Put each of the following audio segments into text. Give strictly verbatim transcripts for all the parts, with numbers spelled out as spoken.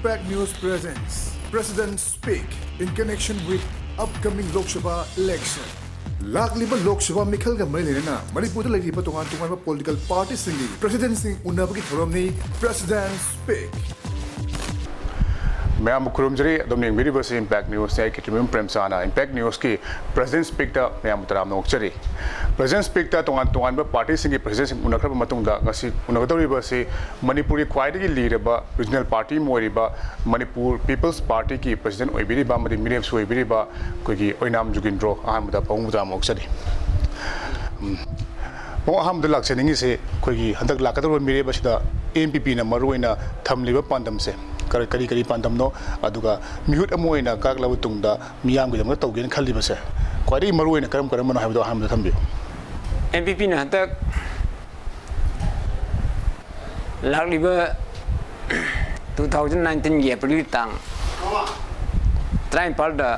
Impact News presents President Speak in connection with upcoming Lok Sabha election. ꯂꯥꯛꯂꯤꯕ ꯂꯣꯛ ꯁꯚꯥ ꯃꯤꯈꯜꯒ ꯃꯔꯤ ꯂꯩꯅꯅ ꯃꯅꯤꯄꯨꯔꯗ ꯂꯩꯔꯤꯕ ꯇꯣꯉꯥꯟ ꯇꯣꯉꯥꯟꯕ ꯄꯣꯂꯤꯇꯤꯀꯦꯜ ꯄꯥꯔꯇꯤꯁꯤꯡꯒꯤ ꯄ꯭ꯔꯦꯁꯤꯗꯦꯟꯁꯤꯡ ꯎꯅꯕꯒꯤ ꯊꯧꯔꯝꯅꯤ President Speak. ꯃꯌꯥꯝꯕꯨ ꯈꯨꯔꯨꯝꯖꯔꯤ꯫ ꯑꯗꯨꯝ ꯌꯦꯡꯕꯤꯔꯤꯕꯁꯤ Impact Newsꯅꯤ꯫ ꯑꯩ ꯈꯦꯇ꯭ꯔꯤꯃꯌꯨꯝ ꯄ꯭ꯔꯦꯝꯆꯥꯅ Impact Newsꯀꯤ President Speakꯇ ꯃꯌꯥꯝꯕꯨ ꯇꯔꯥꯝꯅ ꯑꯣꯛꯆꯔꯤ꯫ President Speakꯇ ꯇꯣꯉꯥꯟ ꯇꯣꯉꯥꯟꯕ ꯄꯥꯔꯇꯤꯁꯤꯡꯒꯤ ꯄ꯭ꯔꯦꯁꯤꯗꯦꯟꯁꯤꯡ ꯎꯅꯈ꯭ꯔꯕ ꯃꯇꯨꯡꯗ ꯉꯁꯤ ꯎꯅꯒꯗꯧꯔꯤꯕ ꯑꯁꯤ ꯃꯅꯤꯄꯨꯔꯒꯤ ꯈ꯭ꯋꯥꯏꯗꯒꯤ ꯂꯤꯔꯕ ꯔꯤꯖꯅꯦꯜ ꯄꯥꯔꯇꯤ ꯑꯃ ꯑꯣꯏꯔꯤꯕ ꯃꯅꯤꯄꯨꯔ ꯄꯤꯄꯜꯁ ꯄꯥꯔꯇꯤꯒꯤ ꯄ꯭ꯔꯦꯁꯤꯗꯦꯟ ꯑꯣꯏꯕꯤꯔꯤꯕ ꯑꯃꯗꯤ ꯃꯤꯔꯦꯞꯁꯨ ꯑꯣꯏꯕꯤꯔꯤꯕ ꯑꯩꯈꯣꯏꯒꯤ ꯑꯣꯏꯅꯥꯝ ꯖꯨꯒꯤꯟꯗ꯭ꯔꯣ, ꯑꯍꯥꯟꯕꯗ ꯄꯥꯕꯨꯡꯕꯨ ꯇꯔꯥꯝꯅ ꯑꯣꯛꯆꯔꯤ꯫ ꯎꯝ꯫ ꯄꯥꯕꯨꯡ, ꯑꯍꯥꯟꯕꯗ ꯂꯥꯛꯆꯅꯤꯡꯉꯤꯁꯤ ꯑꯩꯈꯣꯏꯒꯤ ꯍꯟꯗꯛ ꯂꯥꯛꯀꯗꯧꯔꯤꯕ ꯃꯤꯔꯦꯞ ꯑꯁꯤꯗ ꯑꯦꯟ ꯄꯤ ꯄꯤꯅ ꯃꯔꯨꯑꯣꯏꯅ ꯊꯝꯂꯤꯕ ꯄꯥꯟꯗꯝꯁꯦ ꯀꯔꯤ, ꯀꯔꯤ, ꯀꯔꯤ ꯄꯥꯟꯗꯝꯅꯣ? ꯑꯗꯨꯒ ꯃꯤꯍꯨꯠ ꯑꯃ ꯑꯣꯏꯅ ꯀꯥꯔꯛꯂꯕ ꯇꯨꯡꯗ ꯃꯤꯌꯥꯝꯒꯤꯗꯃꯛꯇ ꯇꯧꯒꯦꯅ ꯈꯜꯂꯤꯕꯁꯦ ꯈ꯭ꯋꯥꯏꯗꯒꯤ ꯃꯔꯨꯑꯣꯏꯅ ꯀꯔꯝ ꯀꯔꯝꯕꯅꯣ ꯍꯥꯏꯕꯗꯣ ꯑꯍꯥꯟꯕꯗ ꯊꯝꯕꯤꯌꯨ꯫ ꯑꯦꯟ ꯄꯤ ꯄꯤꯅ ꯍꯟꯗꯛ ꯂꯥꯛꯂꯤꯕ two thousand nineteenꯒꯤ Aprilꯒꯤ ꯇꯥꯡ ꯇꯔꯥꯅꯤꯄꯥꯜꯗ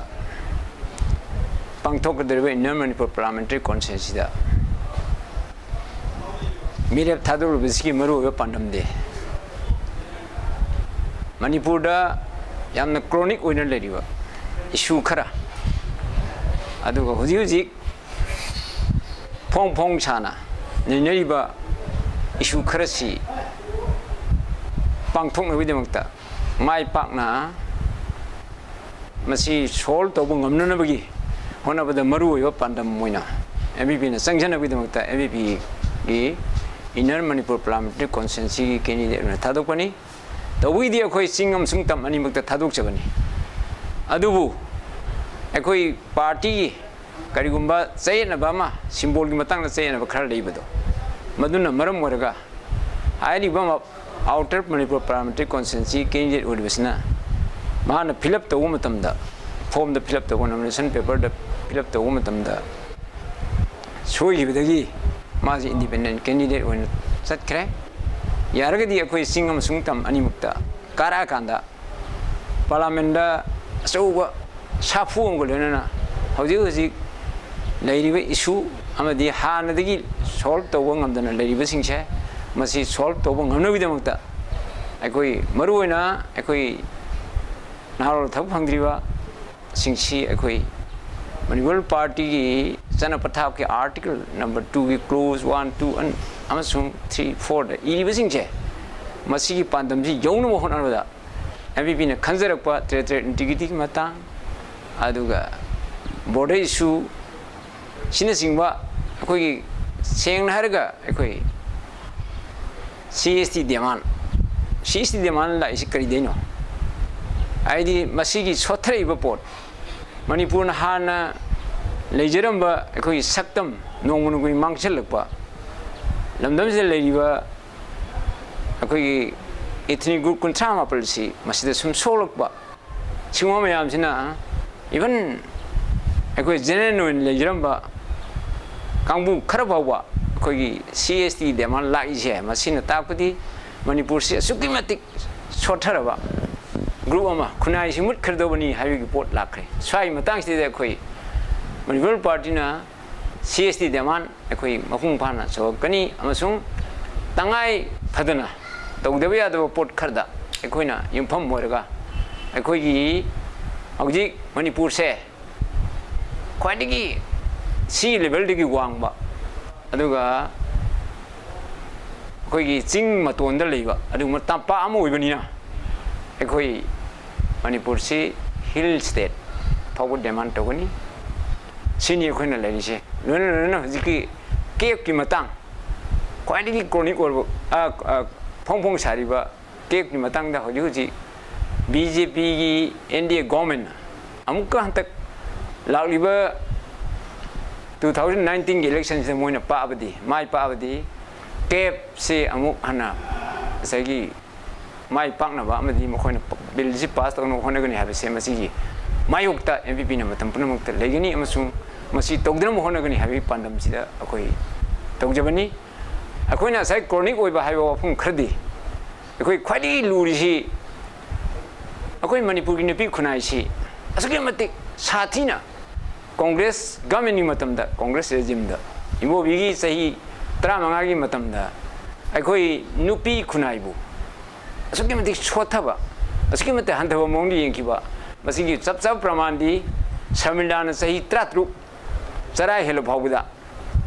ꯄꯥꯡꯊꯣꯛꯀꯗꯧꯔꯤꯕ Inner Manipur Parliamentary Constituencyꯗ ꯃꯤꯔꯦꯞ ꯊꯥꯗꯣꯔꯨꯕꯁꯤꯒꯤ ꯃꯔꯨꯑꯣꯏꯕ ꯄꯥꯟꯗꯝꯗꯤ ꯃꯅꯤꯄꯨꯔꯗ ꯌꯥꯝꯅ chronic ꯑꯣꯏꯅ ꯂꯩꯔꯤꯕ issue ꯈꯔ, ꯑꯗꯨꯒ ꯍꯧꯖꯤꯛ ꯍꯧꯖꯤꯛ ꯐꯣꯡ ꯐꯣꯡ ꯁꯥꯅ ꯅꯩꯅꯔꯤꯕ issue ꯈꯔꯁꯤ ꯄꯥꯡꯊꯣꯛꯅꯕꯒꯤꯗꯃꯛꯇ, ꯃꯥꯏ ꯄꯥꯛꯅ ꯃꯁꯤ solve ꯇꯧꯕ ꯉꯝꯅꯅꯕꯒꯤ ꯍꯣꯠꯅꯕꯗ ꯃꯔꯨꯑꯣꯏꯕ ꯄꯥꯟꯗꯝ ꯑꯣꯏꯅ ꯑꯦꯟ ꯄꯤ ꯄꯤꯅ ꯆꯪꯖꯅꯕꯒꯤꯗꯃꯛꯇ ꯑꯦꯟ ꯄꯤ ꯄꯤꯒꯤ Inner Manipur Parliamentary Constituencyꯒꯤ candidate ꯑꯣꯏꯅ ꯊꯥꯗꯣꯛꯄꯅꯤ꯫ ꯇꯧꯕꯒꯤꯗꯤ ꯑꯩꯈꯣꯏ ꯆꯤꯡ ꯑꯃꯁꯨꯡ ꯇꯝ ꯑꯅꯤꯃꯛꯇ ꯊꯥꯗꯣꯛꯆꯕꯅꯤ꯫ ꯑꯗꯨꯕꯨ ꯑꯩꯈꯣꯏ ꯄꯥꯔꯇꯤꯒꯤ ꯀꯔꯤꯒꯨꯝꯕ ꯆꯌꯦꯠꯅꯕ ꯑꯃ, symbolꯒꯤ ꯃꯇꯥꯡꯗ ꯆꯌꯦꯠꯅꯕ ꯈꯔ ꯂꯩꯕꯗꯣ, ꯃꯗꯨꯅ ꯃꯔꯝ ꯑꯣꯏꯔꯒ ꯍꯥꯏꯔꯤꯕ ꯑꯃ Outer Manipur Parliamentary Constituency candidate ꯑꯣꯏꯔꯤꯕꯁꯤꯅ ꯃꯥꯅ fill up ꯇꯧꯕ ꯃꯇꯝꯗ, formꯗ fill up ꯇꯧꯕ, nomination paperꯗ fill up ꯇꯧꯕ ꯃꯇꯝꯗ ꯁꯣꯏꯈꯤꯕꯗꯒꯤ ꯃꯥꯁꯤ independent candidate ꯑꯣꯏꯅ ꯆꯠꯈ꯭ꯔꯦ꯫ ꯌꯥꯔꯒꯗꯤ ꯑꯩꯈꯣꯏ ꯆꯤꯡ ꯑꯃꯁꯨꯡ ꯇꯝ ꯑꯅꯤꯃꯛꯇ ꯀꯥꯔꯛꯑꯀꯥꯟꯗ Parliamentꯗ ꯑꯆꯧꯕ ꯁꯥꯐꯨ ꯑꯃꯒ ꯂꯣꯏꯅꯅ ꯍꯧꯖꯤꯛ ꯍꯧꯖꯤꯛ ꯂꯩꯔꯤꯕ issue ꯑꯃꯗꯤ ꯍꯥꯟꯅꯗꯒꯤ solve ꯇꯧꯕ ꯉꯝꯗꯅ ꯂꯩꯔꯤꯕꯁꯤꯡꯁꯦ, ꯃꯁꯤ solve ꯇꯧꯕ ꯉꯝꯅꯕꯒꯤꯗꯃꯛꯇ ꯑꯩꯈꯣꯏ ꯃꯔꯨꯑꯣꯏꯅ ꯑꯩꯈꯣꯏ ꯅꯍꯥꯔꯣꯜ ꯊꯕꯛ ꯐꯪꯗ꯭ꯔꯤꯕꯁꯤꯡꯁꯤ ꯑꯩꯈꯣꯏ ꯃꯅꯤꯄꯨꯔ ꯄꯥꯔꯇꯤꯒꯤ ꯆꯠꯅ ꯄꯊꯥꯞꯀꯤ ꯑꯥꯔꯇꯤꯀꯜ ꯅꯝꯕꯔ ꯇꯨꯒꯤ ꯀ꯭ꯂꯣꯖ ꯋꯥꯟ, ꯇꯨ ꯑꯃꯁꯨꯡ ꯊ꯭ꯔꯤ, ꯐꯣꯔꯗ ꯏꯔꯤꯕꯁꯤꯡꯁꯦ, ꯃꯁꯤꯒꯤ ꯄꯥꯟꯗꯝꯁꯤ ꯌꯧꯅꯕ ꯍꯣꯠꯅꯕꯗ ꯑꯦꯝ ꯕꯤ ꯄꯤꯅ ꯈꯟꯖꯔꯛꯄ ꯇꯦꯔꯤꯇꯣꯔꯤꯌꯦꯜ ꯏꯟꯇꯤꯒ꯭ꯔꯤꯇꯤꯒꯤ ꯃꯇꯥꯡ, ꯑꯗꯨꯒ ꯕꯣꯔꯗꯔ ꯏꯁꯨ, ꯁꯤꯅꯆꯤꯡꯕ ꯑꯩꯈꯣꯏꯒꯤ, ꯁꯦꯡꯅ ꯍꯥꯏꯔꯒ ꯑꯩꯈꯣꯏ ꯁꯤ ꯑꯦꯁ ꯇꯤ ꯗꯤꯃꯥꯟ, ꯁꯤ ꯑꯦꯁ ꯇꯤ ꯗꯤꯃꯥꯟ ꯂꯥꯛꯏꯁꯤ ꯀꯔꯤꯗꯩꯅꯣ? ꯍꯥꯏꯗꯤ ꯃꯁꯤꯒꯤ ꯁꯣꯠꯊꯔꯛꯏꯕ ꯄꯣꯠ, ꯃꯅꯤꯄꯨꯔꯅ ꯍꯥꯟꯅ ꯂꯩꯖꯔꯝꯕ ꯑꯩꯈꯣꯏꯒꯤ ꯁꯛꯇꯝ ꯅꯣꯡꯃ ꯅꯣꯡꯃꯒꯤ ꯃꯥꯡꯁꯤꯜꯂꯛꯄ, ꯂꯝꯗꯝꯁꯤꯗ ꯂꯩꯔꯤꯕ ꯑꯩꯈꯣꯏꯒꯤ ꯏꯊꯅꯤꯛ ꯒ꯭ꯔꯨꯞ ꯀꯨꯟꯊ꯭ꯔꯥ ꯃꯥꯄꯜꯁꯤ ꯃꯁꯤꯗ ꯁꯨꯝ ꯁꯣꯛꯂꯛꯄ, ꯁꯤꯒꯨꯝꯕ ꯃꯌꯥꯝꯁꯤꯅ ꯏꯚꯟ ꯑꯩꯈꯣꯏ ꯖꯦꯅꯔꯦꯜ ꯑꯣꯏꯅ ꯂꯩꯖꯔꯝꯕ ꯀꯥꯡꯕꯨ ꯈꯔ ꯐꯥꯎꯕ ꯑꯩꯈꯣꯏꯒꯤ ꯁꯤ ꯑꯦꯁ ꯇꯤ ꯗꯤꯃꯥꯟ ꯂꯥꯛꯏꯁꯦ, ꯃꯁꯤꯅ ꯇꯥꯛꯄꯗꯤ ꯃꯅꯤꯄꯨꯔꯁꯤ ꯑꯁꯨꯛꯀꯤ ꯃꯇꯤꯛ ꯁꯣꯠꯊꯔꯕ ꯒ꯭ꯔꯨꯞ ꯑꯃ, ꯈꯨꯟꯅꯥꯏꯁꯤ ꯃꯨꯠꯈ꯭ꯔꯗꯧꯕꯅꯤ ꯍꯥꯏꯕꯒꯤ ꯄꯣꯠ ꯂꯥꯛꯈ꯭ꯔꯦ꯫ ꯁ꯭ꯋꯥꯏꯒꯤ ꯃꯇꯥꯡꯁꯤꯗ ꯑꯩꯈꯣꯏ ꯃꯅꯤꯄꯨꯔ ꯄꯥꯔꯇꯤꯅ ꯁꯤ ꯑꯦꯁ ꯇꯤ ꯗꯤꯃꯥꯟ ꯑꯩꯈꯣꯏ ꯃꯄꯨꯡ ꯐꯥꯅ ꯁꯧꯒꯠꯀꯅꯤ ꯑꯃꯁꯨꯡ ꯇꯉꯥꯏ ꯐꯗꯅ ꯇꯧꯗꯕ ꯌꯥꯗꯕ ꯄꯣꯠ ꯈꯔꯗ ꯑꯩꯈꯣꯏꯅ ꯌꯨꯝꯐꯝ ꯑꯣꯏꯔꯒ ꯑꯩꯈꯣꯏꯒꯤ ꯍꯧꯖꯤꯛ ꯃꯅꯤꯄꯨꯔꯁꯦ ꯈ꯭ꯋꯥꯏꯗꯒꯤ ꯁꯤ ꯂꯦꯚꯦꯜꯗꯒꯤ ꯋꯥꯡꯕ, ꯑꯗꯨꯒ ꯑꯩꯈꯣꯏꯒꯤ ꯆꯤꯡ ꯃꯇꯣꯟꯗ ꯂꯩꯕ ꯑꯗꯨꯒꯨꯝꯕ ꯇꯝꯄꯥꯛ ꯑꯃ ꯑꯣꯏꯕꯅꯤꯅ, ꯑꯩꯈꯣꯏ ꯃꯅꯤꯄꯨꯔꯁꯤ ꯍꯤꯜ ꯁ꯭ꯇꯦꯠ ꯐꯥꯎꯕ ꯗꯤꯃꯥꯟ ꯇꯧꯒꯅꯤ꯫ ꯁꯤꯅꯤ ꯑꯩꯈꯣꯏꯅ ꯂꯩꯔꯤꯁꯦ꯫ ꯂꯣꯏꯅ ꯂꯣꯏꯅꯅ ꯍꯧꯖꯤꯛꯀꯤ ꯀꯦꯞꯀꯤ ꯃꯇꯥꯡ, ꯈ꯭ꯋꯥꯏꯗꯒꯤ ꯀ꯭ꯔꯣꯅꯤꯛ ꯑꯣꯏꯕ, ꯑ, ꯑ, ꯐꯣꯡ ꯐꯣꯡ ꯁꯥꯔꯤꯕ ꯀꯦꯞꯀꯤ ꯃꯇꯥꯡꯗ ꯍꯧꯖꯤꯛ ꯍꯧꯖꯤꯛ ꯕꯤ ꯖꯦ ꯄꯤꯒꯤ ꯑꯦꯟ ꯗꯤ ꯑꯦ ꯒꯣꯔꯃꯦꯟꯅ ꯑꯃꯨꯛꯀ ꯍꯟꯗꯛ ꯂꯥꯛꯂꯤꯕ ꯇꯨ ꯊꯥꯎꯖꯟ ꯅꯥꯏꯟꯇꯤꯟꯒꯤ ꯏꯂꯦꯛꯁꯟꯁꯤꯗ ꯃꯣꯏꯅ ꯄꯥꯛꯑꯕꯗꯤ, ꯃꯥꯏ ꯄꯥꯛꯑꯕꯗꯤ, ꯀꯦꯞꯁꯤ ꯑꯃꯨꯛ ꯍꯟꯅ ꯉꯁꯥꯏꯒꯤ ꯃꯥꯏ ꯄꯥꯛꯅꯕ ꯑꯃꯗꯤ ꯃꯈꯣꯏꯅ ꯕꯤꯜꯁꯤ ꯄꯥꯁ ꯇꯧꯅꯕ ꯍꯣꯠꯅꯒꯅꯤ ꯍꯥꯏꯕꯁꯦ ꯃꯁꯤꯒꯤ ꯃꯥꯌꯣꯛꯇ ꯑꯦꯝ ꯕꯤ ꯄꯤꯅ ꯃꯇꯝ ꯄꯨꯝꯅꯃꯛꯇ ꯂꯩꯒꯅꯤ ꯑꯃꯁꯨꯡ ꯃꯁꯤ ꯇꯧꯗꯅꯕ ꯍꯣꯠꯅꯒꯅꯤ ꯍꯥꯏꯕꯒꯤ ꯄꯥꯟꯗꯝꯁꯤꯗ ꯑꯩꯈꯣꯏ ꯇꯧꯖꯕꯅꯤ꯫ ꯑꯩꯈꯣꯏꯅ ꯉꯁꯥꯏ ꯀ꯭ꯔꯣꯅꯤꯛ ꯑꯣꯏꯕ ꯍꯥꯏꯕ ꯋꯥꯐꯝ ꯈꯔꯗꯤ, ꯑꯩꯈꯣꯏ ꯈ꯭ꯋꯥꯏꯗꯒꯤ ꯂꯨꯔꯤꯁꯤ ꯑꯩꯈꯣꯏ ꯃꯅꯤꯄꯨꯔꯒꯤ ꯅꯨꯄꯤ ꯈꯨꯟꯅꯥꯏꯁꯤ ꯑꯁꯨꯛꯀꯤ ꯃꯇꯤꯛ ꯁꯥꯊꯤꯅ ꯀꯣꯡꯒ꯭ꯔꯦꯁ ꯒꯃꯦꯟꯒꯤ ꯃꯇꯝꯗ, ꯀꯣꯡꯒ꯭ꯔꯦꯁ ꯔꯦꯖꯤꯝꯗ, ꯏꯕꯣꯕꯤꯒꯤ ꯆꯍꯤ ꯇꯔꯥꯃꯉꯥꯒꯤ ꯃꯇꯝꯗ ꯑꯩꯈꯣꯏ ꯅꯨꯄꯤ ꯈꯨꯟꯅꯥꯏꯕꯨ ꯑꯁꯨꯛꯀꯤ ꯃꯇꯤꯛ ꯁꯣꯠꯊꯕ, ꯑꯁꯨꯛꯀꯤ ꯃꯇꯤꯛ ꯍꯟꯊꯕ ꯃꯑꯣꯡꯗ ꯌꯦꯡꯈꯤꯕ, ꯃꯁꯤꯒꯤ ꯆꯞ ꯆꯥꯕ ꯄ꯭ꯔꯃꯥꯟꯗꯤ ꯁꯔꯃꯤꯂꯥꯅ ꯆꯍꯤ ꯇꯔꯥꯇꯔꯨꯛ ꯆꯔꯥ ꯍꯦꯜꯂ ꯐꯥꯎꯕꯗ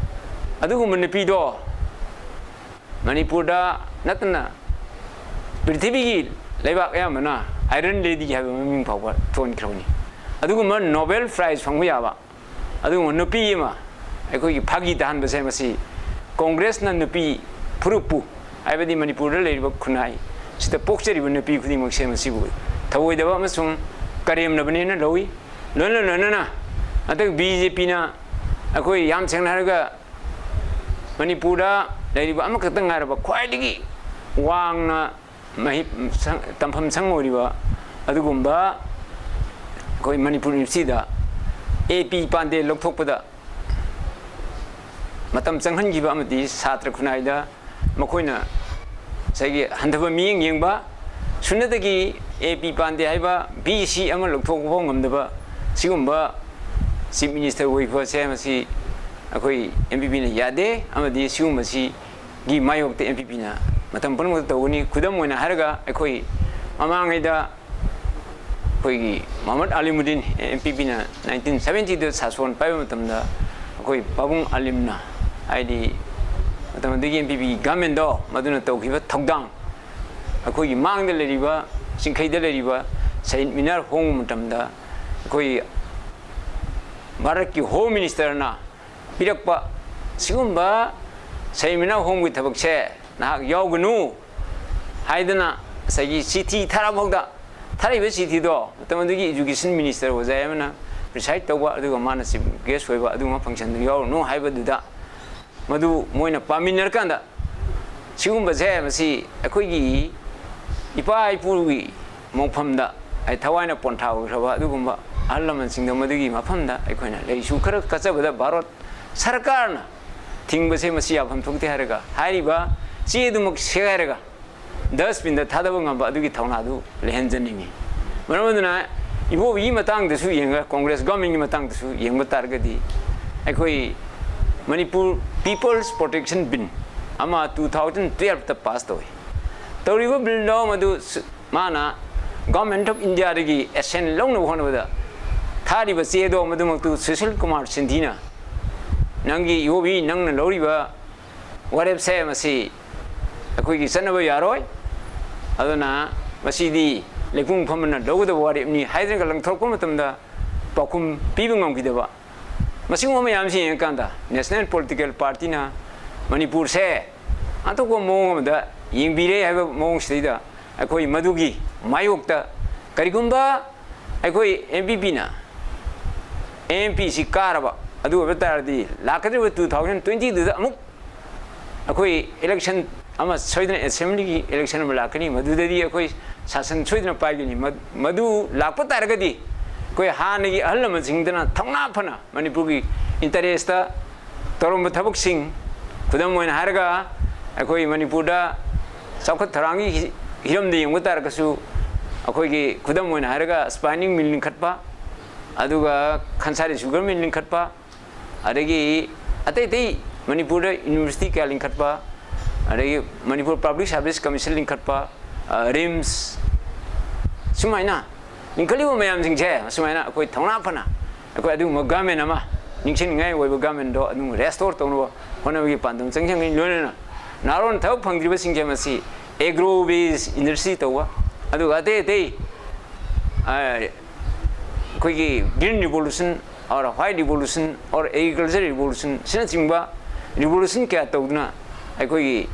ꯑꯗꯨꯒꯨꯝꯕ ꯅꯨꯄꯤꯗꯣ ꯃꯅꯤꯄꯨꯔꯗ ꯅꯠꯇꯅ ꯄ꯭ꯔꯤꯊꯤꯕꯤꯒꯤ ꯂꯩꯕꯥꯛ ꯑꯌꯥꯝꯕꯅ ꯑꯥꯏꯔꯟ ꯂꯦꯗꯤ ꯍꯥꯏꯕ ꯃꯃꯤꯡ ꯐꯥꯎꯕ ꯊꯣꯟꯈ꯭ꯔꯕꯅꯤ꯫ ꯑꯗꯨꯒꯨꯝꯕ ꯅꯣꯕꯦꯜ ꯄ꯭ꯔꯥꯏꯖ ꯐꯪꯕ ꯌꯥꯕ ꯑꯗꯨꯒꯨꯝꯕ ꯅꯨꯄꯤ ꯑꯃ ꯑꯩꯈꯣꯏꯒꯤ ꯐꯥꯒꯤ ꯇꯥꯍꯟꯕꯁꯦ, ꯃꯁꯤ ꯀꯣꯡꯒ꯭ꯔꯦꯁꯅ ꯅꯨꯄꯤ ꯐꯨꯔꯨꯞꯄꯨ, ꯍꯥꯏꯕꯗꯤ ꯃꯅꯤꯄꯨꯔꯗ ꯂꯩꯔꯤꯕ ꯈꯨꯟꯅꯥꯏ ꯁꯤꯗ ꯄꯣꯛꯆꯔꯤꯕ ꯅꯨꯄꯤ ꯈꯨꯗꯤꯡꯃꯛꯁꯦ ꯃꯁꯤꯕꯨ ꯊꯧꯑꯣꯏꯗꯕ ꯑꯃꯁꯨꯡ ꯀꯔꯦꯝꯅꯕꯅꯦꯅ ꯂꯧꯏ꯫ ꯂꯣꯏꯅ ꯂꯣꯏꯅꯅ ꯍꯟꯗꯛ ꯕꯤ ꯖꯦ ꯄꯤꯅ ꯑꯩꯈꯣꯏ ꯌꯥꯝ ꯁꯦꯡꯅ ꯍꯥꯏꯔꯒ ꯃꯅꯤꯄꯨꯔꯗ ꯂꯩꯔꯤꯕ ꯑꯃꯈꯛꯇ ꯉꯥꯏꯔꯕ ꯈ꯭ꯋꯥꯏꯗꯒꯤ ꯋꯥꯡꯅ ꯃꯍꯩ ꯁꯪ-, ꯇꯝꯐꯝ ꯁꯪ ꯑꯣꯏꯔꯤꯕ ꯑꯗꯨꯒꯨꯝꯕ ꯑꯩꯈꯣꯏ ꯃꯅꯤꯄꯨꯔ ꯌꯨꯅꯤꯚꯔꯁꯤꯇꯤꯗ ꯑꯦ ꯄꯤ ꯄꯥꯟꯗꯦ ꯂꯧꯊꯣꯛꯄꯗ ꯃꯇꯝ ꯆꯪꯍꯟꯈꯤꯕ ꯑꯃꯗꯤ ꯁꯥꯇ꯭ꯔ ꯈꯨꯟꯅꯥꯏꯗ ꯃꯈꯣꯏꯅ ꯉꯁꯥꯏꯒꯤ ꯍꯟꯊꯕ ꯃꯤꯠꯌꯦꯡ ꯌꯦꯡꯕ, ꯁꯨꯞꯅꯇꯒꯤ ꯑꯦ ꯄꯤ ꯄꯥꯟꯗꯦ ꯍꯥꯏꯕ ꯕꯤ ꯁꯤ ꯑꯃ ꯂꯧꯊꯣꯛꯄ ꯐꯥꯎ ꯉꯝꯗꯕ ꯁꯤꯒꯨꯝꯕ ꯆꯤꯐ ꯃꯤꯅꯤꯁꯇꯔ ꯑꯣꯏꯈꯤꯕꯁꯦ, ꯃꯁꯤ ꯑꯩꯈꯣꯏ ꯑꯦꯝ ꯄꯤ ꯄꯤꯅ ꯌꯥꯗꯦ ꯑꯃꯗꯤ ꯁꯤꯒꯨꯝꯕꯁꯤꯒꯤ ꯃꯥꯌꯣꯛꯇ ꯑꯦꯝ ꯄꯤ ꯄꯤꯅ ꯃꯇꯝ ꯄꯨꯝꯅꯃꯛꯇ ꯇꯧꯒꯅꯤ꯫ ꯈꯨꯗꯝ ꯑꯣꯏꯅ ꯍꯥꯏꯔꯒ, ꯑꯩꯈꯣꯏ ꯃꯃꯥꯡꯉꯩꯗ ꯑꯩꯈꯣꯏꯒꯤ ꯃꯣꯍꯝꯃꯗ ꯑꯂꯤꯃꯨꯗꯤꯟ ꯑꯦꯝ ꯄꯤ ꯄꯤꯅ ꯅꯥꯏꯟꯇꯤꯟ ꯁꯕꯦꯟꯇꯤꯗ ꯁꯥꯁꯣꯟ ꯄꯥꯏꯕ ꯃꯇꯝꯗ ꯑꯩꯈꯣꯏ ꯄꯥꯕꯨꯡ ꯑꯂꯤꯝꯅ, ꯍꯥꯏꯗꯤ ꯃꯇꯝ ꯑꯗꯨꯒꯤ ꯑꯦꯝ ꯄꯤ ꯄꯤꯒꯤ ꯒꯃꯦꯟꯗꯣ ꯃꯗꯨꯅ ꯇꯧꯈꯤꯕ ꯊꯧꯗꯥꯡ, ꯑꯩꯈꯣꯏꯒꯤ ꯃꯥꯡꯗ ꯂꯩꯔꯤꯕ, ꯆꯤꯡꯈꯩꯗ ꯂꯩꯔꯤꯕ ꯁꯍꯤꯗ ꯃꯤꯅꯥꯔ ꯍꯣꯡꯕ ꯃꯇꯝꯗ ꯑꯩꯈꯣꯏ ꯚꯥꯔꯠꯀꯤ ꯍꯣꯝ ꯃꯤꯅꯤꯁꯇꯔꯅ ꯄꯤꯔꯛꯄ ꯁꯤꯒꯨꯝꯕ ꯁꯍꯤꯗ ꯃꯤꯅꯥꯔ ꯍꯣꯡꯕꯒꯤ ꯊꯕꯛꯁꯦ ꯅꯍꯥꯛ ꯌꯥꯎꯒꯅꯨ ꯍꯥꯏꯗꯅ ꯉꯁꯥꯏꯒꯤ ꯆꯤꯊꯤ ꯊꯥꯔꯛꯐꯥꯎꯗ, ꯊꯥꯔꯛꯏꯕ ꯆꯤꯊꯤꯗꯣ ꯃꯇꯝ ꯑꯗꯨꯒꯤ ꯏꯖꯨꯀꯦꯁꯟ ꯃꯤꯅꯤꯁꯇꯔ ꯑꯣꯖꯥ ꯑꯃꯅ ꯄ꯭ꯔꯤꯁꯥꯏꯗ ꯇꯧꯕ, ꯑꯗꯨꯒ ꯃꯥꯅ ꯆꯤꯐ ꯒꯦꯁ ꯑꯣꯏꯕ, ꯑꯗꯨꯒꯨꯝꯕ ꯐꯪꯁꯟꯗꯨ ꯌꯥꯎꯔꯨꯅꯨ ꯍꯥꯏꯕꯗꯨꯗ, ꯃꯗꯨ ꯃꯣꯏꯅ ꯄꯥꯃꯤꯟꯅꯔꯀꯥꯟꯗ ꯁꯤꯒꯨꯝꯕꯁꯦ, ꯃꯁꯤ ꯑꯩꯈꯣꯏꯒꯤ ꯏꯄꯥ ꯏꯄꯨꯒꯤ ꯃꯣꯡꯐꯝꯗ, ꯑꯩ ꯊꯋꯥꯏꯅ ꯄꯣꯟꯊꯥ ꯑꯣꯏꯈ꯭ꯔꯕ ꯑꯗꯨꯒꯨꯝꯕ ꯑꯍꯜ ꯂꯃꯟꯁꯤꯡꯗ, ꯃꯗꯨꯒꯤ ꯃꯐꯝꯗ ꯑꯩꯈꯣꯏꯅ ꯂꯩꯁꯨ ꯈꯔ ꯀꯠꯆꯕꯗ ꯚꯥꯔꯠ ꯁꯔꯀꯥꯔꯅ ꯊꯤꯡꯕꯁꯦ, ꯃꯁꯤ ꯌꯥꯐꯝ ꯊꯣꯛꯇꯦ ꯍꯥꯏꯔꯒ, ꯍꯥꯏꯔꯤꯕ ꯆꯦ ꯑꯗꯨꯃꯛ ꯁꯦꯒꯥꯏꯔꯒ ꯗꯁꯕꯤꯟꯗ ꯊꯥꯗꯕ ꯉꯝꯕ ꯑꯗꯨꯒꯤ ꯊꯧꯅꯥꯗꯨ ꯂꯩꯍꯟꯖꯅꯤꯡꯏ꯫ ꯃꯔꯝ ꯑꯗꯨꯅ ꯏꯕꯣꯕꯤꯒꯤ ꯃꯇꯥꯡꯗꯁꯨ ꯌꯦꯡꯉꯒ, ꯀꯣꯡꯒ꯭ꯔꯦꯁ ꯒꯣꯔꯃꯦꯟꯒꯤ ꯃꯇꯥꯡꯗꯁꯨ ꯌꯦꯡꯕ ꯇꯥꯔꯒꯗꯤ, ꯑꯩꯈꯣꯏ ꯃꯅꯤꯄꯨꯔ ꯄꯤꯄꯜꯁ ꯄ꯭ꯔꯣꯇꯦꯛꯁꯟ ꯕꯤꯜ ꯑꯃ ꯇꯨ ꯊꯥꯎꯖꯟ ꯇꯨꯌꯦꯜꯐꯇ ꯄꯥꯁ ꯇꯧꯏ꯫ ꯇꯧꯔꯤꯕ ꯕꯤꯜꯗꯣ ꯃꯗꯨ ꯁꯨ-, ꯃꯥꯅ Government of Indiaꯗꯒꯤ assent ꯂꯧꯅꯕ ꯍꯣꯠꯅꯕꯗ ꯊꯥꯔꯤꯕ ꯆꯦꯗꯣ ꯃꯗꯨꯃꯛꯇꯨ ꯁꯨꯁꯤꯜ ꯀꯨꯃꯥꯔ ꯁꯤꯟꯙꯤꯅ "ꯅꯪꯒꯤ ꯏꯍꯧꯕꯤ, ꯅꯪꯅ ꯂꯧꯔꯤꯕ ꯋꯥꯔꯦꯞꯁꯦ ꯃꯁꯤ ꯑꯩꯈꯣꯏꯒꯤ ꯆꯠꯅꯕ ꯌꯥꯔꯣꯏ, ꯑꯗꯨꯅ ꯃꯁꯤꯗꯤ ꯂꯩꯄꯨꯡ ꯐꯝꯕꯅ ꯂꯧꯒꯗꯕ ꯋꯥꯔꯦꯞꯅꯤ" ꯍꯥꯏꯗꯅ ꯂꯪꯊꯣꯔꯛꯄ ꯃꯇꯝꯗ ꯄꯥꯎꯈꯨꯝ ꯄꯤꯕ ꯉꯝꯈꯤꯗꯕ꯫ ꯃꯁꯤꯒꯨꯝꯕ ꯃꯌꯥꯝꯁꯤ ꯌꯦꯡꯉꯀꯥꯟꯗ National Political Partyꯅ ꯃꯅꯤꯄꯨꯔꯁꯦ ꯑꯇꯣꯞꯄ ꯃꯑꯣꯡ ꯑꯃꯗ ꯌꯦꯡꯕꯤꯔꯦ ꯍꯥꯏꯕ ꯃꯑꯣꯡꯁꯤꯗꯩꯗ ꯑꯩꯈꯣꯏ ꯃꯗꯨꯒꯤ ꯃꯥꯌꯣꯛꯇ ꯀꯔꯤꯒꯨꯝꯕ ꯑꯩꯈꯣꯏ NPPꯅ NPPꯁꯤ ꯀꯥꯔꯕ, ꯑꯗꯨ ꯑꯣꯏꯕ ꯇꯥꯔꯗꯤ ꯂꯥꯛꯀꯗꯧꯔꯤꯕ two thousand twenty two ꯑꯃꯨꯛ ꯑꯩꯈꯣꯏ election ꯑꯃ ꯁꯣꯏꯗꯅ assemblyꯒꯤ election ꯑꯃ ꯂꯥꯛꯀꯅꯤ, ꯃꯗꯨꯗꯗꯤ ꯑꯩꯈꯣꯏ ꯁꯥꯁꯟ ꯁꯣꯏꯗꯅ ꯄꯥꯏꯒꯅꯤ꯫ ꯃ-, ꯃꯗꯨ ꯂꯥꯛꯄ ꯇꯥꯔꯒꯗꯤ ꯑꯩꯈꯣꯏ ꯍꯥꯟꯅꯒꯤ ꯑꯍꯜ ꯂꯃꯟꯁꯤꯡꯗꯅ ꯊꯧꯅꯥ ꯐꯅ ꯃꯅꯤꯄꯨꯔꯒꯤ interestꯇ ꯇꯧꯔꯝꯕ ꯊꯕꯛꯁꯤꯡ, ꯈꯨꯗꯝ ꯑꯣꯏꯅ ꯍꯥꯏꯔꯒ ꯑꯩꯈꯣꯏ ꯃꯅꯤꯄꯨꯔꯗ ꯆꯥꯎꯈꯠ ꯊꯧꯔꯥꯡꯒꯤ ꯍꯤ-, ꯍꯤꯔꯝꯗ ꯌꯦꯡꯕ ꯇꯥꯔꯒꯁꯨ, ꯑꯩꯈꯣꯏꯒꯤ ꯈꯨꯗꯝ ꯑꯣꯏꯅ ꯍꯥꯏꯔꯒ spinning mill ꯂꯤꯡꯈꯠꯄ, ꯑꯗꯨꯒ ꯈꯟꯁꯥꯔꯤ sugar mill ꯂꯤꯡꯈꯠꯄ, ꯑꯗꯒꯤ ꯑꯇꯩ ꯑꯇꯩ ꯃꯅꯤꯄꯨꯔꯗ university ꯀꯌꯥ ꯂꯤꯡꯈꯠꯄ, ꯑꯗꯒꯤ Manipur Public Service Commission ꯂꯤꯡꯈꯠꯄ, ꯑ, RIMS, ꯁꯨꯃꯥꯏꯅ ꯂꯤꯡꯈꯠꯂꯤꯕ ꯃꯌꯥꯝꯁꯤꯡꯁꯦ, ꯁꯨꯃꯥꯏꯅ ꯑꯩꯈꯣꯏ ꯊꯧꯅꯥ ꯐꯅ ꯑꯩꯈꯣꯏ ꯑꯗꯨꯒꯨꯝꯕ government ꯑꯃ, ꯅꯤꯡꯁꯤꯡꯅꯤꯡꯉꯥꯏ ꯑꯣꯏꯕ governmentꯗꯣ ꯑꯗꯨꯝ restore ꯇꯧꯅꯕ ꯍꯣꯠꯅꯕꯒꯤ ꯄꯥꯟꯗꯝ ꯆꯪꯁꯤꯟꯒꯅꯤ꯫ ꯂꯣꯏꯅꯅ ꯅꯍꯥꯔꯣꯜ ꯊꯕꯛ ꯐꯪꯗ꯭ꯔꯤꯕꯁꯤꯡꯁꯦ ꯃꯁꯤ agro based industry ꯇꯧꯕ, ꯑꯗꯨꯒ ꯑꯇꯩ ꯑꯇꯩ, ꯑ, ꯑꯩꯈꯣꯏꯒꯤ green revolution or white revolution or agriculture revolution ꯁꯤꯅꯆꯤꯡꯕ revolution ꯀꯌꯥ ꯇꯧꯗꯨꯅ ꯑꯩꯈꯣꯏꯒꯤ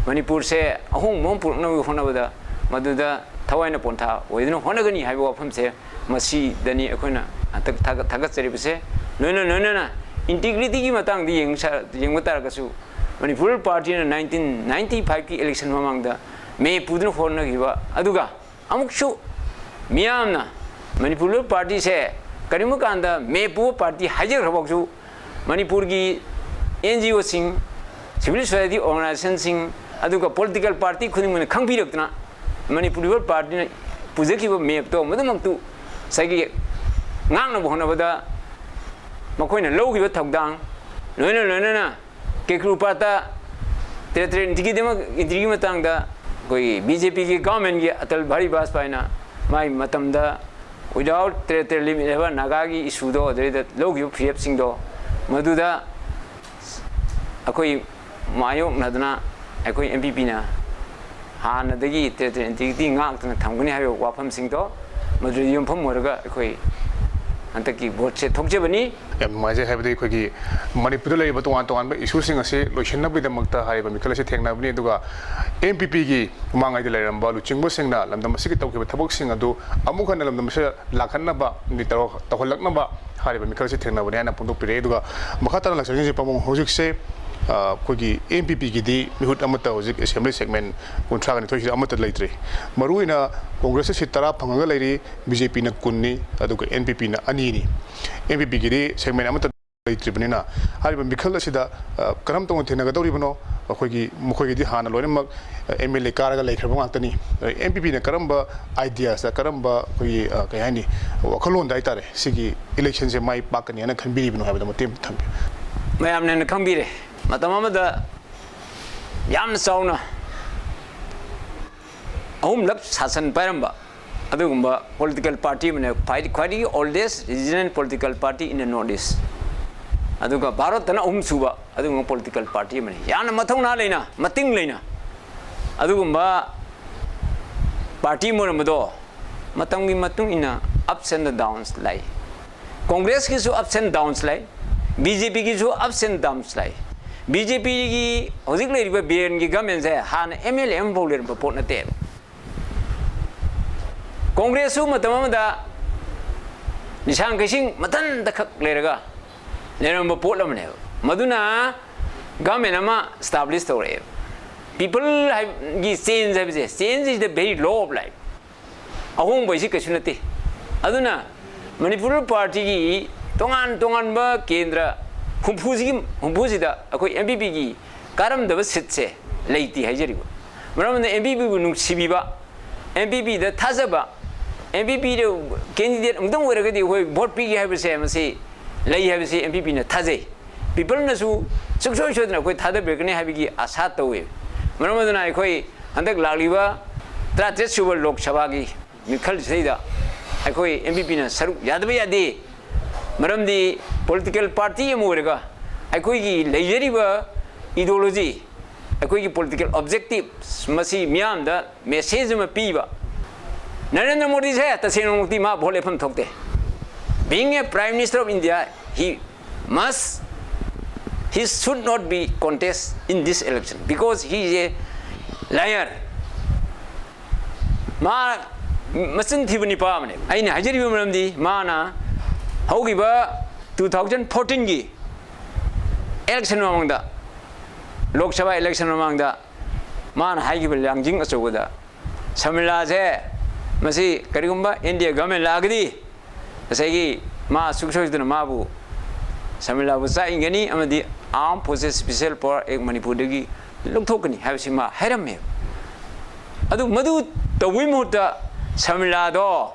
ꯃꯅꯤꯄꯨꯔꯁꯦ ꯑꯍꯣꯡꯕ ꯑꯃ ꯄꯨꯔꯛꯅꯕꯒꯤ ꯍꯣꯠꯅꯕꯗ ꯃꯗꯨꯗ ꯊꯋꯥꯏꯅ ꯄꯣꯟꯊꯥ ꯑꯣꯏꯗꯨꯅ ꯍꯣꯠꯅꯒꯅꯤ ꯍꯥꯏꯕ ꯋꯥꯐꯝꯁꯦ ꯃꯁꯤꯗꯅꯤ ꯑꯩꯈꯣꯏꯅ ꯍꯟꯗꯛ ꯊꯥꯒꯠ-, ꯊꯥꯒꯠꯆꯔꯤꯕꯁꯦ꯫ ꯂꯣꯏꯅ ꯂꯣꯏꯅꯅ integrityꯒꯤ ꯃꯇꯥꯡꯗ ꯌꯦꯡ-, ꯌꯦꯡꯕ ꯇꯥꯔꯒꯁꯨ Manipur Partyꯅ nineteen ninety fiveꯀꯤ election ꯃꯃꯥꯡꯗ ꯃꯦ ꯄꯨꯗꯨꯅ ꯍꯣꯠꯅꯈꯤꯕ, ꯑꯗꯨꯒ ꯑꯃꯨꯛꯁꯨ ꯃꯤꯌꯥꯝꯅ Manipur Partyꯁꯦ ꯀꯔꯤꯒꯨꯝꯕ ꯀꯥꯟꯗ ꯃꯦ ꯄꯨꯕ party ꯍꯥꯏꯖꯈ꯭ꯔꯐꯥꯎꯁꯨ ꯃꯅꯤꯄꯨꯔꯒꯤ NGOꯁꯤꯡ, civil society organizationꯁꯤꯡ, ꯑꯗꯨꯒ political party ꯈꯨꯗꯤꯡꯃꯛꯅ ꯈꯪꯕꯤꯔꯛꯇꯅ Manipur Partyꯅ ꯄꯨꯖꯈꯤꯕ ꯃꯦꯞꯇꯣ ꯃꯗꯨꯃꯛꯇꯨ ꯉꯁꯥꯏꯒꯤ ꯉꯥꯛꯅꯕ ꯍꯣꯠꯅꯕꯗ ꯃꯈꯣꯏꯅ ꯂꯧꯈꯤꯕ ꯊꯧꯗꯥꯡ, ꯂꯣꯏꯅ ꯂꯣꯏꯅꯅ ꯀꯦꯀ꯭ꯔꯨꯄꯥꯠꯇ territorial integrity-ꯗꯃꯛ, integrity-ꯒꯤ ꯃꯇꯥꯡꯗ ꯑꯩꯈꯣꯏ ꯕꯤ ꯖꯦ ꯄꯤꯒꯤ ꯒꯚꯔꯟꯃꯦꯟꯒꯤ ꯑꯇꯜ ꯕꯤꯍꯥꯔꯤ ꯕꯥꯖꯄꯥꯏꯅ ꯃꯥꯏ ꯃꯇꯝꯗ without territorial limit ꯍꯥꯏꯕ ꯅꯥꯒꯥꯒꯤ ꯏꯁꯨꯗꯣ, ꯑꯗꯨꯗꯩꯗ ꯂꯧꯈꯤꯕ ꯐꯤꯔꯦꯞꯁꯤꯡꯗꯣ, ꯃꯗꯨꯗ ꯑꯩꯈꯣꯏ ꯃꯥꯌꯣꯛꯅꯗꯅ ꯑꯩꯈꯣꯏ ꯑꯦꯝ ꯄꯤ ꯄꯤꯅ ꯍꯥꯟꯅꯗꯒꯤ territorial integrity ꯉꯥꯛꯇꯅ ꯊꯝꯒꯅꯤ ꯍꯥꯏꯕ ꯋꯥꯐꯝꯁꯤꯡꯗꯣ, ꯃꯗꯨꯗ ꯌꯨꯝꯐꯝ ꯑꯣꯏꯔꯒ ꯑꯩꯈꯣꯏ ꯍꯟꯗꯛꯀꯤ ꯚꯣꯠꯁꯦ ꯊꯣꯛꯆꯕꯅꯤ꯫ ꯌꯥꯝ ꯅꯨꯡꯉꯥꯏꯖꯩ꯫ ꯍꯥꯏꯕꯗꯤ ꯑꯩꯈꯣꯏꯒꯤ ꯃꯅꯤꯄꯨꯔꯗ ꯂꯩꯔꯤꯕ ꯇꯣꯉꯥꯟ ꯇꯣꯉꯥꯟꯕ ꯏꯁꯨꯁꯤꯡ ꯑꯁꯤ ꯂꯣꯏꯁꯤꯟꯅꯕꯒꯤꯗꯃꯛꯇ ꯍꯥꯏꯔꯤꯕ ꯃꯤꯈꯜ ꯑꯁꯤ ꯊꯦꯡꯅꯕꯅꯤ꯫ ꯑꯗꯨꯒ ꯑꯦꯝ ꯄꯤ ꯄꯤꯒꯤ ꯃꯃꯥꯡꯉꯩꯗ ꯂꯩꯔꯝꯕ ꯂꯨꯆꯤꯡꯕꯁꯤꯡꯅ ꯂꯝꯗꯝ ꯑꯁꯤꯒꯤ ꯇꯧꯈꯤꯕ ꯊꯕꯛꯁꯤꯡ ꯑꯗꯨ ꯑꯃꯨꯛ ꯍꯟꯅ ꯂꯝꯗꯝ ꯑꯁꯤꯗ ꯂꯥꯛꯍꯟꯅꯕ ꯑꯃꯗꯤ ꯇꯧꯔ-, ꯇꯧꯍꯜꯂꯛꯅꯕ ꯍꯥꯏꯔꯤꯕ ꯃꯤꯈꯜ ꯑꯁꯤ ꯊꯦꯡꯅꯕꯅꯤ ꯍꯥꯏꯅ ꯐꯣꯡꯗꯣꯛꯄꯤꯔꯛꯏ꯫ ꯑꯗꯨꯒ ꯃꯈꯥ ꯇꯥꯅ ꯂꯥꯛꯆꯅꯤꯡꯉꯤꯁꯤ ꯄꯥꯕꯨꯡ, ꯍꯧꯖꯤꯛꯁꯦ, ꯑ, ꯑꯩꯈꯣꯏꯒꯤ ꯑꯦꯝ ꯄꯤ ꯄꯤꯒꯤꯗꯤ ꯃꯤꯍꯨꯠ ꯑꯃꯠꯇ ꯍꯧꯖꯤꯛ ꯑꯦꯁꯦꯝꯕ꯭ꯂꯤ ꯁꯦꯒꯃꯦꯟ ꯀꯨꯟꯊ꯭ꯔꯥꯒ ꯅꯤꯊꯣꯏꯁꯤꯗ ꯑꯃꯠꯇ ꯂꯩꯇ꯭ꯔꯤ꯫ ꯃꯔꯨꯑꯣꯏꯅ ꯀꯣꯡꯒ꯭ꯔꯦꯁꯇ ꯁꯤꯠ ꯇꯔꯥ ꯐꯪꯉꯒ ꯂꯩꯔꯤ, ꯕꯤ ꯖꯦ ꯄꯤꯅ ꯀꯨꯟꯅꯤ, ꯑꯗꯨꯒ ꯑꯦꯟ ꯄꯤ ꯄꯤꯅ ꯑꯅꯤꯅꯤ꯫ ꯑꯦꯟ ꯄꯤ ꯄꯤꯒꯤꯗꯤ ꯁꯦꯒꯃꯦꯟ ꯑꯃꯠꯇ ꯂꯩꯇ꯭ꯔꯤꯕꯅꯤꯅ ꯍꯥꯏꯔꯤꯕ ꯃꯤꯈꯜ ꯑꯁꯤꯗ, ꯑ, ꯀꯔꯝ ꯇꯧꯅ ꯊꯦꯡꯅꯒꯗꯧꯔꯤꯕꯅꯣ? ꯑꯩꯈꯣꯏꯒꯤ, ꯃꯈꯣꯏꯒꯤꯗꯤ ꯍꯥꯟꯅ ꯂꯣꯏꯅꯃꯛ, ꯑ, ꯑꯦꯝ ꯑꯦꯜ ꯑꯦ ꯀꯥꯔꯒ ꯂꯩꯈ꯭ꯔꯕ ꯉꯥꯛꯇꯅꯤ꯫ ꯑ, ꯑꯦꯝ ꯄꯤ ꯄꯤꯅ ꯀꯔꯝꯕ ꯑꯥꯏꯗꯤꯌꯥꯁꯇ, ꯀꯔꯝꯕ ꯑꯩꯈꯣꯏꯒꯤ, ꯑ, ꯀꯩ ꯍꯥꯏꯅꯤ, ꯋꯥꯈꯜꯂꯣꯟꯗ ꯍꯥꯏꯇꯥꯔꯦ, ꯁꯤꯒꯤ ꯏꯂꯦꯛꯁꯟꯁꯦ ꯃꯥꯏ ꯄꯥꯛꯀꯅꯤ ꯍꯥꯏꯅ ꯈꯟꯕꯤꯔꯤꯕꯅꯣ ꯍꯥꯏꯕꯗꯣ ꯃꯇꯦꯛ ꯑꯃꯇ ꯊꯝꯕꯤꯌꯨ꯫ ꯃꯌꯥꯝꯅ ꯍꯦꯟꯅ ꯈꯪꯕꯤꯔꯦ꯫ ꯃꯇꯝ ꯑꯃꯗ ꯌꯥꯝꯅ ꯆꯥꯎꯅ ꯑꯍꯨꯝꯂꯛ ꯁꯥꯁꯟ ꯄꯥꯏꯔꯝꯕ ꯑꯗꯨꯒꯨꯝꯕ political party ꯑꯃꯅꯦ, ꯈ꯭ꯋꯥꯏ-, ꯈ꯭ꯋꯥꯏꯗꯒꯤ oldest regional political party in the North East꯫ ꯑꯗꯨꯒ ꯚꯥꯔꯠꯇꯅ ꯑꯍꯨꯝꯁꯨꯕ ꯑꯗꯨꯒꯨꯝꯕ political party ꯑꯃꯅꯤ꯫ ꯌꯥꯝꯅ ꯃꯊꯧꯅꯥ ꯂꯩꯅ, ꯃꯇꯤꯡ ꯂꯩꯅ ꯑꯗꯨꯒꯨꯝꯕ party ꯑꯃ ꯑꯣꯏꯔꯝꯕꯗꯣ, ꯃꯇꯝꯒꯤ ꯃꯇꯨꯡ ꯏꯟꯅ ups and downs ꯂꯩ꯫ ꯀꯣꯡꯒ꯭ꯔꯦꯁꯀꯤꯁꯨ ups and downs ꯂꯩ, ꯕꯤ ꯖꯦ ꯄꯤꯒꯤꯁꯨ ups and downs ꯂꯩ꯫ ꯕꯤ ꯖꯦ ꯄꯤꯒꯤ ꯍꯧꯖꯤꯛ ꯂꯩꯔꯤꯕ ꯕꯤꯔꯦꯟꯒꯤ ꯒꯚꯔꯟꯃꯦꯟꯁꯦ ꯍꯥꯟꯅ ꯑꯦꯝ ꯑꯦꯜ ꯑꯦ ꯑꯃꯐꯥꯎ ꯂꯩꯔꯝꯕ ꯄꯣꯠ ꯅꯠꯇꯦꯕ꯫ ꯀꯣꯡꯒ꯭ꯔꯦꯁꯁꯨ ꯃꯇꯝ ꯑꯃꯗ ꯂꯤꯁꯥꯡ ꯀꯩꯁꯤꯡ ꯃꯊꯟꯇꯈꯛ ꯂꯩꯔꯒ ꯂꯩꯔꯝꯕ ꯄꯣꯠ ꯑꯃꯅꯦꯕ꯫ ꯃꯗꯨꯅ ꯒꯚꯔꯟꯃꯦꯟ ꯑꯃ establish ꯇꯧꯔꯛꯑꯦꯕ꯫ People ꯍꯥꯏꯒꯤ change ꯍꯥꯏꯕꯁꯦ, change is the very law of life꯫ ꯑꯍꯣꯡꯕ ꯍꯥꯏꯁꯤ ꯀꯩꯁꯨ ꯅꯠꯇꯦ꯫ ꯑꯗꯨꯅ ꯃꯅꯤꯄꯨꯔ ꯄꯥꯔꯇꯤꯒꯤ ꯇꯣꯉꯥꯟ ꯇꯣꯉꯥꯟꯕ ꯀꯦꯟꯗ꯭ꯔ ꯍꯨꯝꯐꯨꯁꯤꯒꯤ, ꯍꯨꯝꯐꯨꯁꯤꯗ ꯑꯩꯈꯣꯏ ꯑꯦꯝ ꯄꯤ ꯄꯤꯒꯤ ꯀꯥꯔꯝꯗꯕ ꯁꯤꯠꯁꯦ ꯂꯩꯇꯦ ꯍꯥꯏꯖꯔꯤꯕ꯫ ꯃꯔꯝ ꯑꯗꯨꯅ ꯑꯦꯝ ꯄꯤ ꯄꯤꯕꯨ ꯅꯨꯡꯁꯤꯕꯤꯕ, ꯑꯦꯝ ꯄꯤ ꯄꯤꯗ ꯊꯥꯖꯕ, ꯑꯦꯝ ꯄꯤ ꯄꯤꯗ candidate ꯑꯃꯨꯛꯇꯪ ꯑꯣꯏꯔꯒꯗꯤ ꯑꯩꯈꯣꯏ ꯚꯣꯠ ꯄꯤꯒꯦ ꯍꯥꯏꯕꯁꯦ ꯃꯁꯤ ꯂꯩ ꯍꯥꯏꯕꯁꯤ ꯑꯦꯝ ꯄꯤ ꯄꯤꯅ ꯊꯥꯖꯩ꯫ Peopleꯅꯁꯨ ꯁꯨꯡꯁꯣꯏ ꯁꯣꯏꯗꯅ ꯑꯩꯈꯣꯏ ꯊꯥꯗꯕꯤꯔꯛꯀꯅꯤ ꯍꯥꯏꯕꯒꯤ ꯑꯥꯁꯥ ꯇꯧꯏ꯫ ꯃꯔꯝ ꯑꯗꯨꯅ ꯑꯩꯈꯣꯏ ꯍꯟꯗꯛ ꯂꯥꯛꯂꯤꯕ ꯇꯔꯥꯇꯔꯦꯠ ꯁꯨꯕ ꯂꯣꯛ ꯁꯚꯥꯒꯤ ꯃꯤꯈꯜꯁꯤꯗꯩꯗ ꯑꯩꯈꯣꯏ ꯑꯦꯝ ꯕꯤ ꯄꯤꯅ ꯁꯔꯨꯛ ꯌꯥꯗꯕ ꯌꯥꯗꯦ꯫ ꯃꯔꯝꯗꯤ ꯄꯣꯂꯤꯇꯤꯀꯦꯜ ꯄꯥꯔꯇꯤ ꯑꯃ ꯑꯣꯏꯔꯒ ꯑꯩꯈꯣꯏꯒꯤ ꯂꯩꯖꯔꯤꯕ ꯏꯗꯤꯑꯣꯂꯣꯖꯤ, ꯑꯩꯈꯣꯏꯒꯤ ꯄꯣꯂꯤꯇꯤꯀꯦꯜ ꯑꯣꯕꯖꯦꯛꯇꯤꯚ ꯃꯁꯤ ꯃꯤꯌꯥꯝꯗ ꯃꯦꯁꯦꯖ ꯑꯃ ꯄꯤꯕ꯫ ꯅꯔꯦꯟꯗ꯭ꯔ ꯃꯣꯗꯤꯁꯦ ꯇꯁꯦꯡꯅꯃꯛꯇꯤ ꯃꯥ ꯚꯣꯠ ꯂꯦꯞꯐꯝ ꯊꯣꯛꯇꯦ꯫ Being a Prime Minister of India, he must, he should not be contest in this election because he is a liar. ꯃꯥ ꯃꯆꯤꯟ ꯊꯤꯕ ꯅꯤꯄꯥ ꯑꯃꯅꯦ꯫ ꯑꯩꯅ ꯍꯥꯏꯖꯔꯤꯕ ꯃꯔꯝꯗꯤ ꯃꯥꯅ ꯍꯧꯈꯤꯕ ꯇꯨ ꯊꯥꯎꯖꯟ ꯐꯣꯔꯇꯤꯟꯒꯤ ꯏꯂꯦꯛꯁꯟ ꯃꯃꯥꯡꯗ, ꯂꯣꯛ ꯁꯚꯥ ꯏꯂꯦꯛꯁꯟ ꯃꯃꯥꯡꯗ ꯃꯥꯅ ꯍꯥꯏꯈꯤꯕ ꯂꯥꯡꯖꯤꯡ ꯑꯆꯧꯕꯗ ꯁꯃꯤꯂꯥꯁꯦ ꯃꯁꯤ ꯀꯔꯤꯒꯨꯝꯕ ꯏꯟꯗꯤꯌꯥ ꯒꯚꯔꯟꯃꯦꯟ ꯂꯥꯛꯑꯒꯗꯤ ꯉꯁꯥꯏꯒꯤ ꯃꯥ ꯁꯨꯡꯁꯣꯏ ꯁꯣꯏꯗꯅ ꯃꯥꯕꯨ ꯁꯃꯤꯂꯥꯕꯨ ꯆꯥꯛ ꯏꯟꯒꯅꯤ ꯑꯃꯗꯤ Armed Forces Special Power Act ꯃꯅꯤꯄꯨꯔꯗꯒꯤ ꯂꯧꯊꯣꯛꯀꯅꯤ ꯍꯥꯏꯕꯁꯤ ꯃꯥ ꯍꯥꯏꯔꯝꯃꯦꯕ꯫ ꯑꯗꯨ ꯃꯗꯨ ꯇꯧꯕꯒꯤ ꯃꯍꯨꯠꯇ ꯁꯃꯤꯂꯥꯗꯣ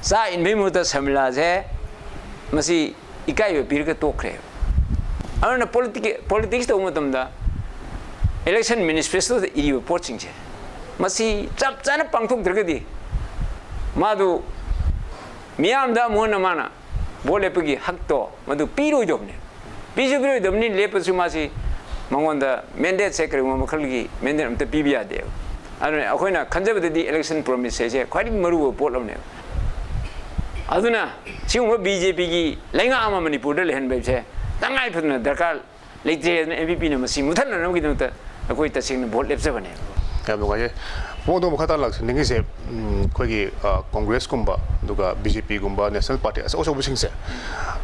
ꯆꯥꯛ ꯏꯟꯕꯒꯤ ꯃꯍꯨꯠꯇ ꯁꯃꯤꯂꯥꯁꯦ ꯃꯁꯤ ꯏꯀꯥꯏꯕ ꯄꯤꯔꯒ ꯇꯣꯛꯈ꯭ꯔꯦꯕ꯫ ꯑꯗꯨꯅ ꯄꯣꯂꯤꯇꯤꯛꯁ ꯇꯧꯕ ꯃꯇꯝꯗ ꯏꯂꯦꯛꯁꯟ ꯃꯦꯅꯤꯐꯦꯁꯇꯣꯗ ꯏꯔꯤꯕ ꯄꯣꯠꯁꯤꯡꯁꯦ ꯃꯁꯤ ꯆꯞ ꯆꯥꯅ ꯄꯥꯡꯊꯣꯛꯇ꯭ꯔꯒꯗꯤ ꯃꯥꯗꯨ ꯃꯤꯌꯥꯝꯗ ꯑꯃꯨꯛ ꯍꯟꯅ ꯃꯥꯅ ꯚꯣꯠ ꯂꯦꯞꯄꯒꯤ ꯍꯛꯇꯣ ꯃꯗꯨ ꯄꯤꯔꯣꯏꯗꯕꯅꯦ꯫ ꯄꯤꯁꯨ ꯄꯤꯔꯣꯏꯗꯕꯅꯤ, ꯂꯦꯞꯄꯁꯨ ꯃꯥꯁꯤ ꯃꯉꯣꯟꯗ ꯃꯦꯟꯗꯦꯠꯁꯦ ꯀꯔꯤꯒꯨꯝꯕ ꯃꯈꯜꯒꯤ ꯃꯦꯟꯗꯦꯠ ꯑꯝꯇ ꯄꯤꯕ ꯌꯥꯗꯦꯕ꯫ ꯑꯗꯨꯅ ꯑꯩꯈꯣꯏꯅ ꯈꯟꯖꯕꯗꯗꯤ ꯏꯂꯦꯛꯁꯟ ꯄ꯭ꯔꯣꯃꯤꯁ ꯍꯥꯏꯁꯦ ꯈ꯭ꯋꯥꯏꯗꯒꯤ ꯃꯔꯨ ꯑꯣꯏꯕ ꯄꯣꯠ ꯑꯃꯅꯦꯕ꯫ ꯑꯗꯨꯅ ꯁꯤꯒꯨꯝꯕ ꯕꯤ ꯖꯦ ꯄꯤꯒꯤ ꯂꯩꯉꯥꯛ ꯑꯃ ꯃꯅꯤꯄꯨꯔꯗ ꯂꯩꯍꯟꯕ ꯍꯥꯏꯕꯁꯦ ꯇꯉꯥꯏ ꯐꯗꯅ ꯗꯔꯀꯥꯔ ꯂꯩꯇ꯭ꯔꯦ꯫ ꯑꯗꯨꯅ ꯑꯦꯝ ꯕꯤ ꯄꯤꯅ ꯃꯁꯤ ꯃꯨꯊꯠꯅꯅꯕꯒꯤꯗꯃꯛꯇ ꯑꯩꯈꯣꯏ ꯇꯁꯦꯡꯅ ꯚꯣꯠ ꯂꯦꯞꯆꯕꯅꯦꯕ꯫ ꯌꯥꯝ ꯅꯨꯡꯉꯥꯏꯖꯩ꯫ ꯄꯣꯠꯇꯣ ꯃꯈꯥ ꯇꯥꯅ ꯂꯥꯛꯆꯅꯤꯡꯉꯤꯁꯦ, ꯎꯝ, ꯑꯩꯈꯣꯏꯒꯤ, ꯑ, ꯀꯣꯡꯒ꯭ꯔꯦꯁꯀꯨꯝꯕ ꯑꯗꯨꯒ ꯕꯤ ꯖꯦ ꯄꯤꯒꯨꯝꯕ ꯅꯦꯁꯅꯦꯜ ꯄꯥꯔꯇꯤ ꯑꯆꯧ ꯑꯆꯧꯕꯁꯤꯡꯁꯦ,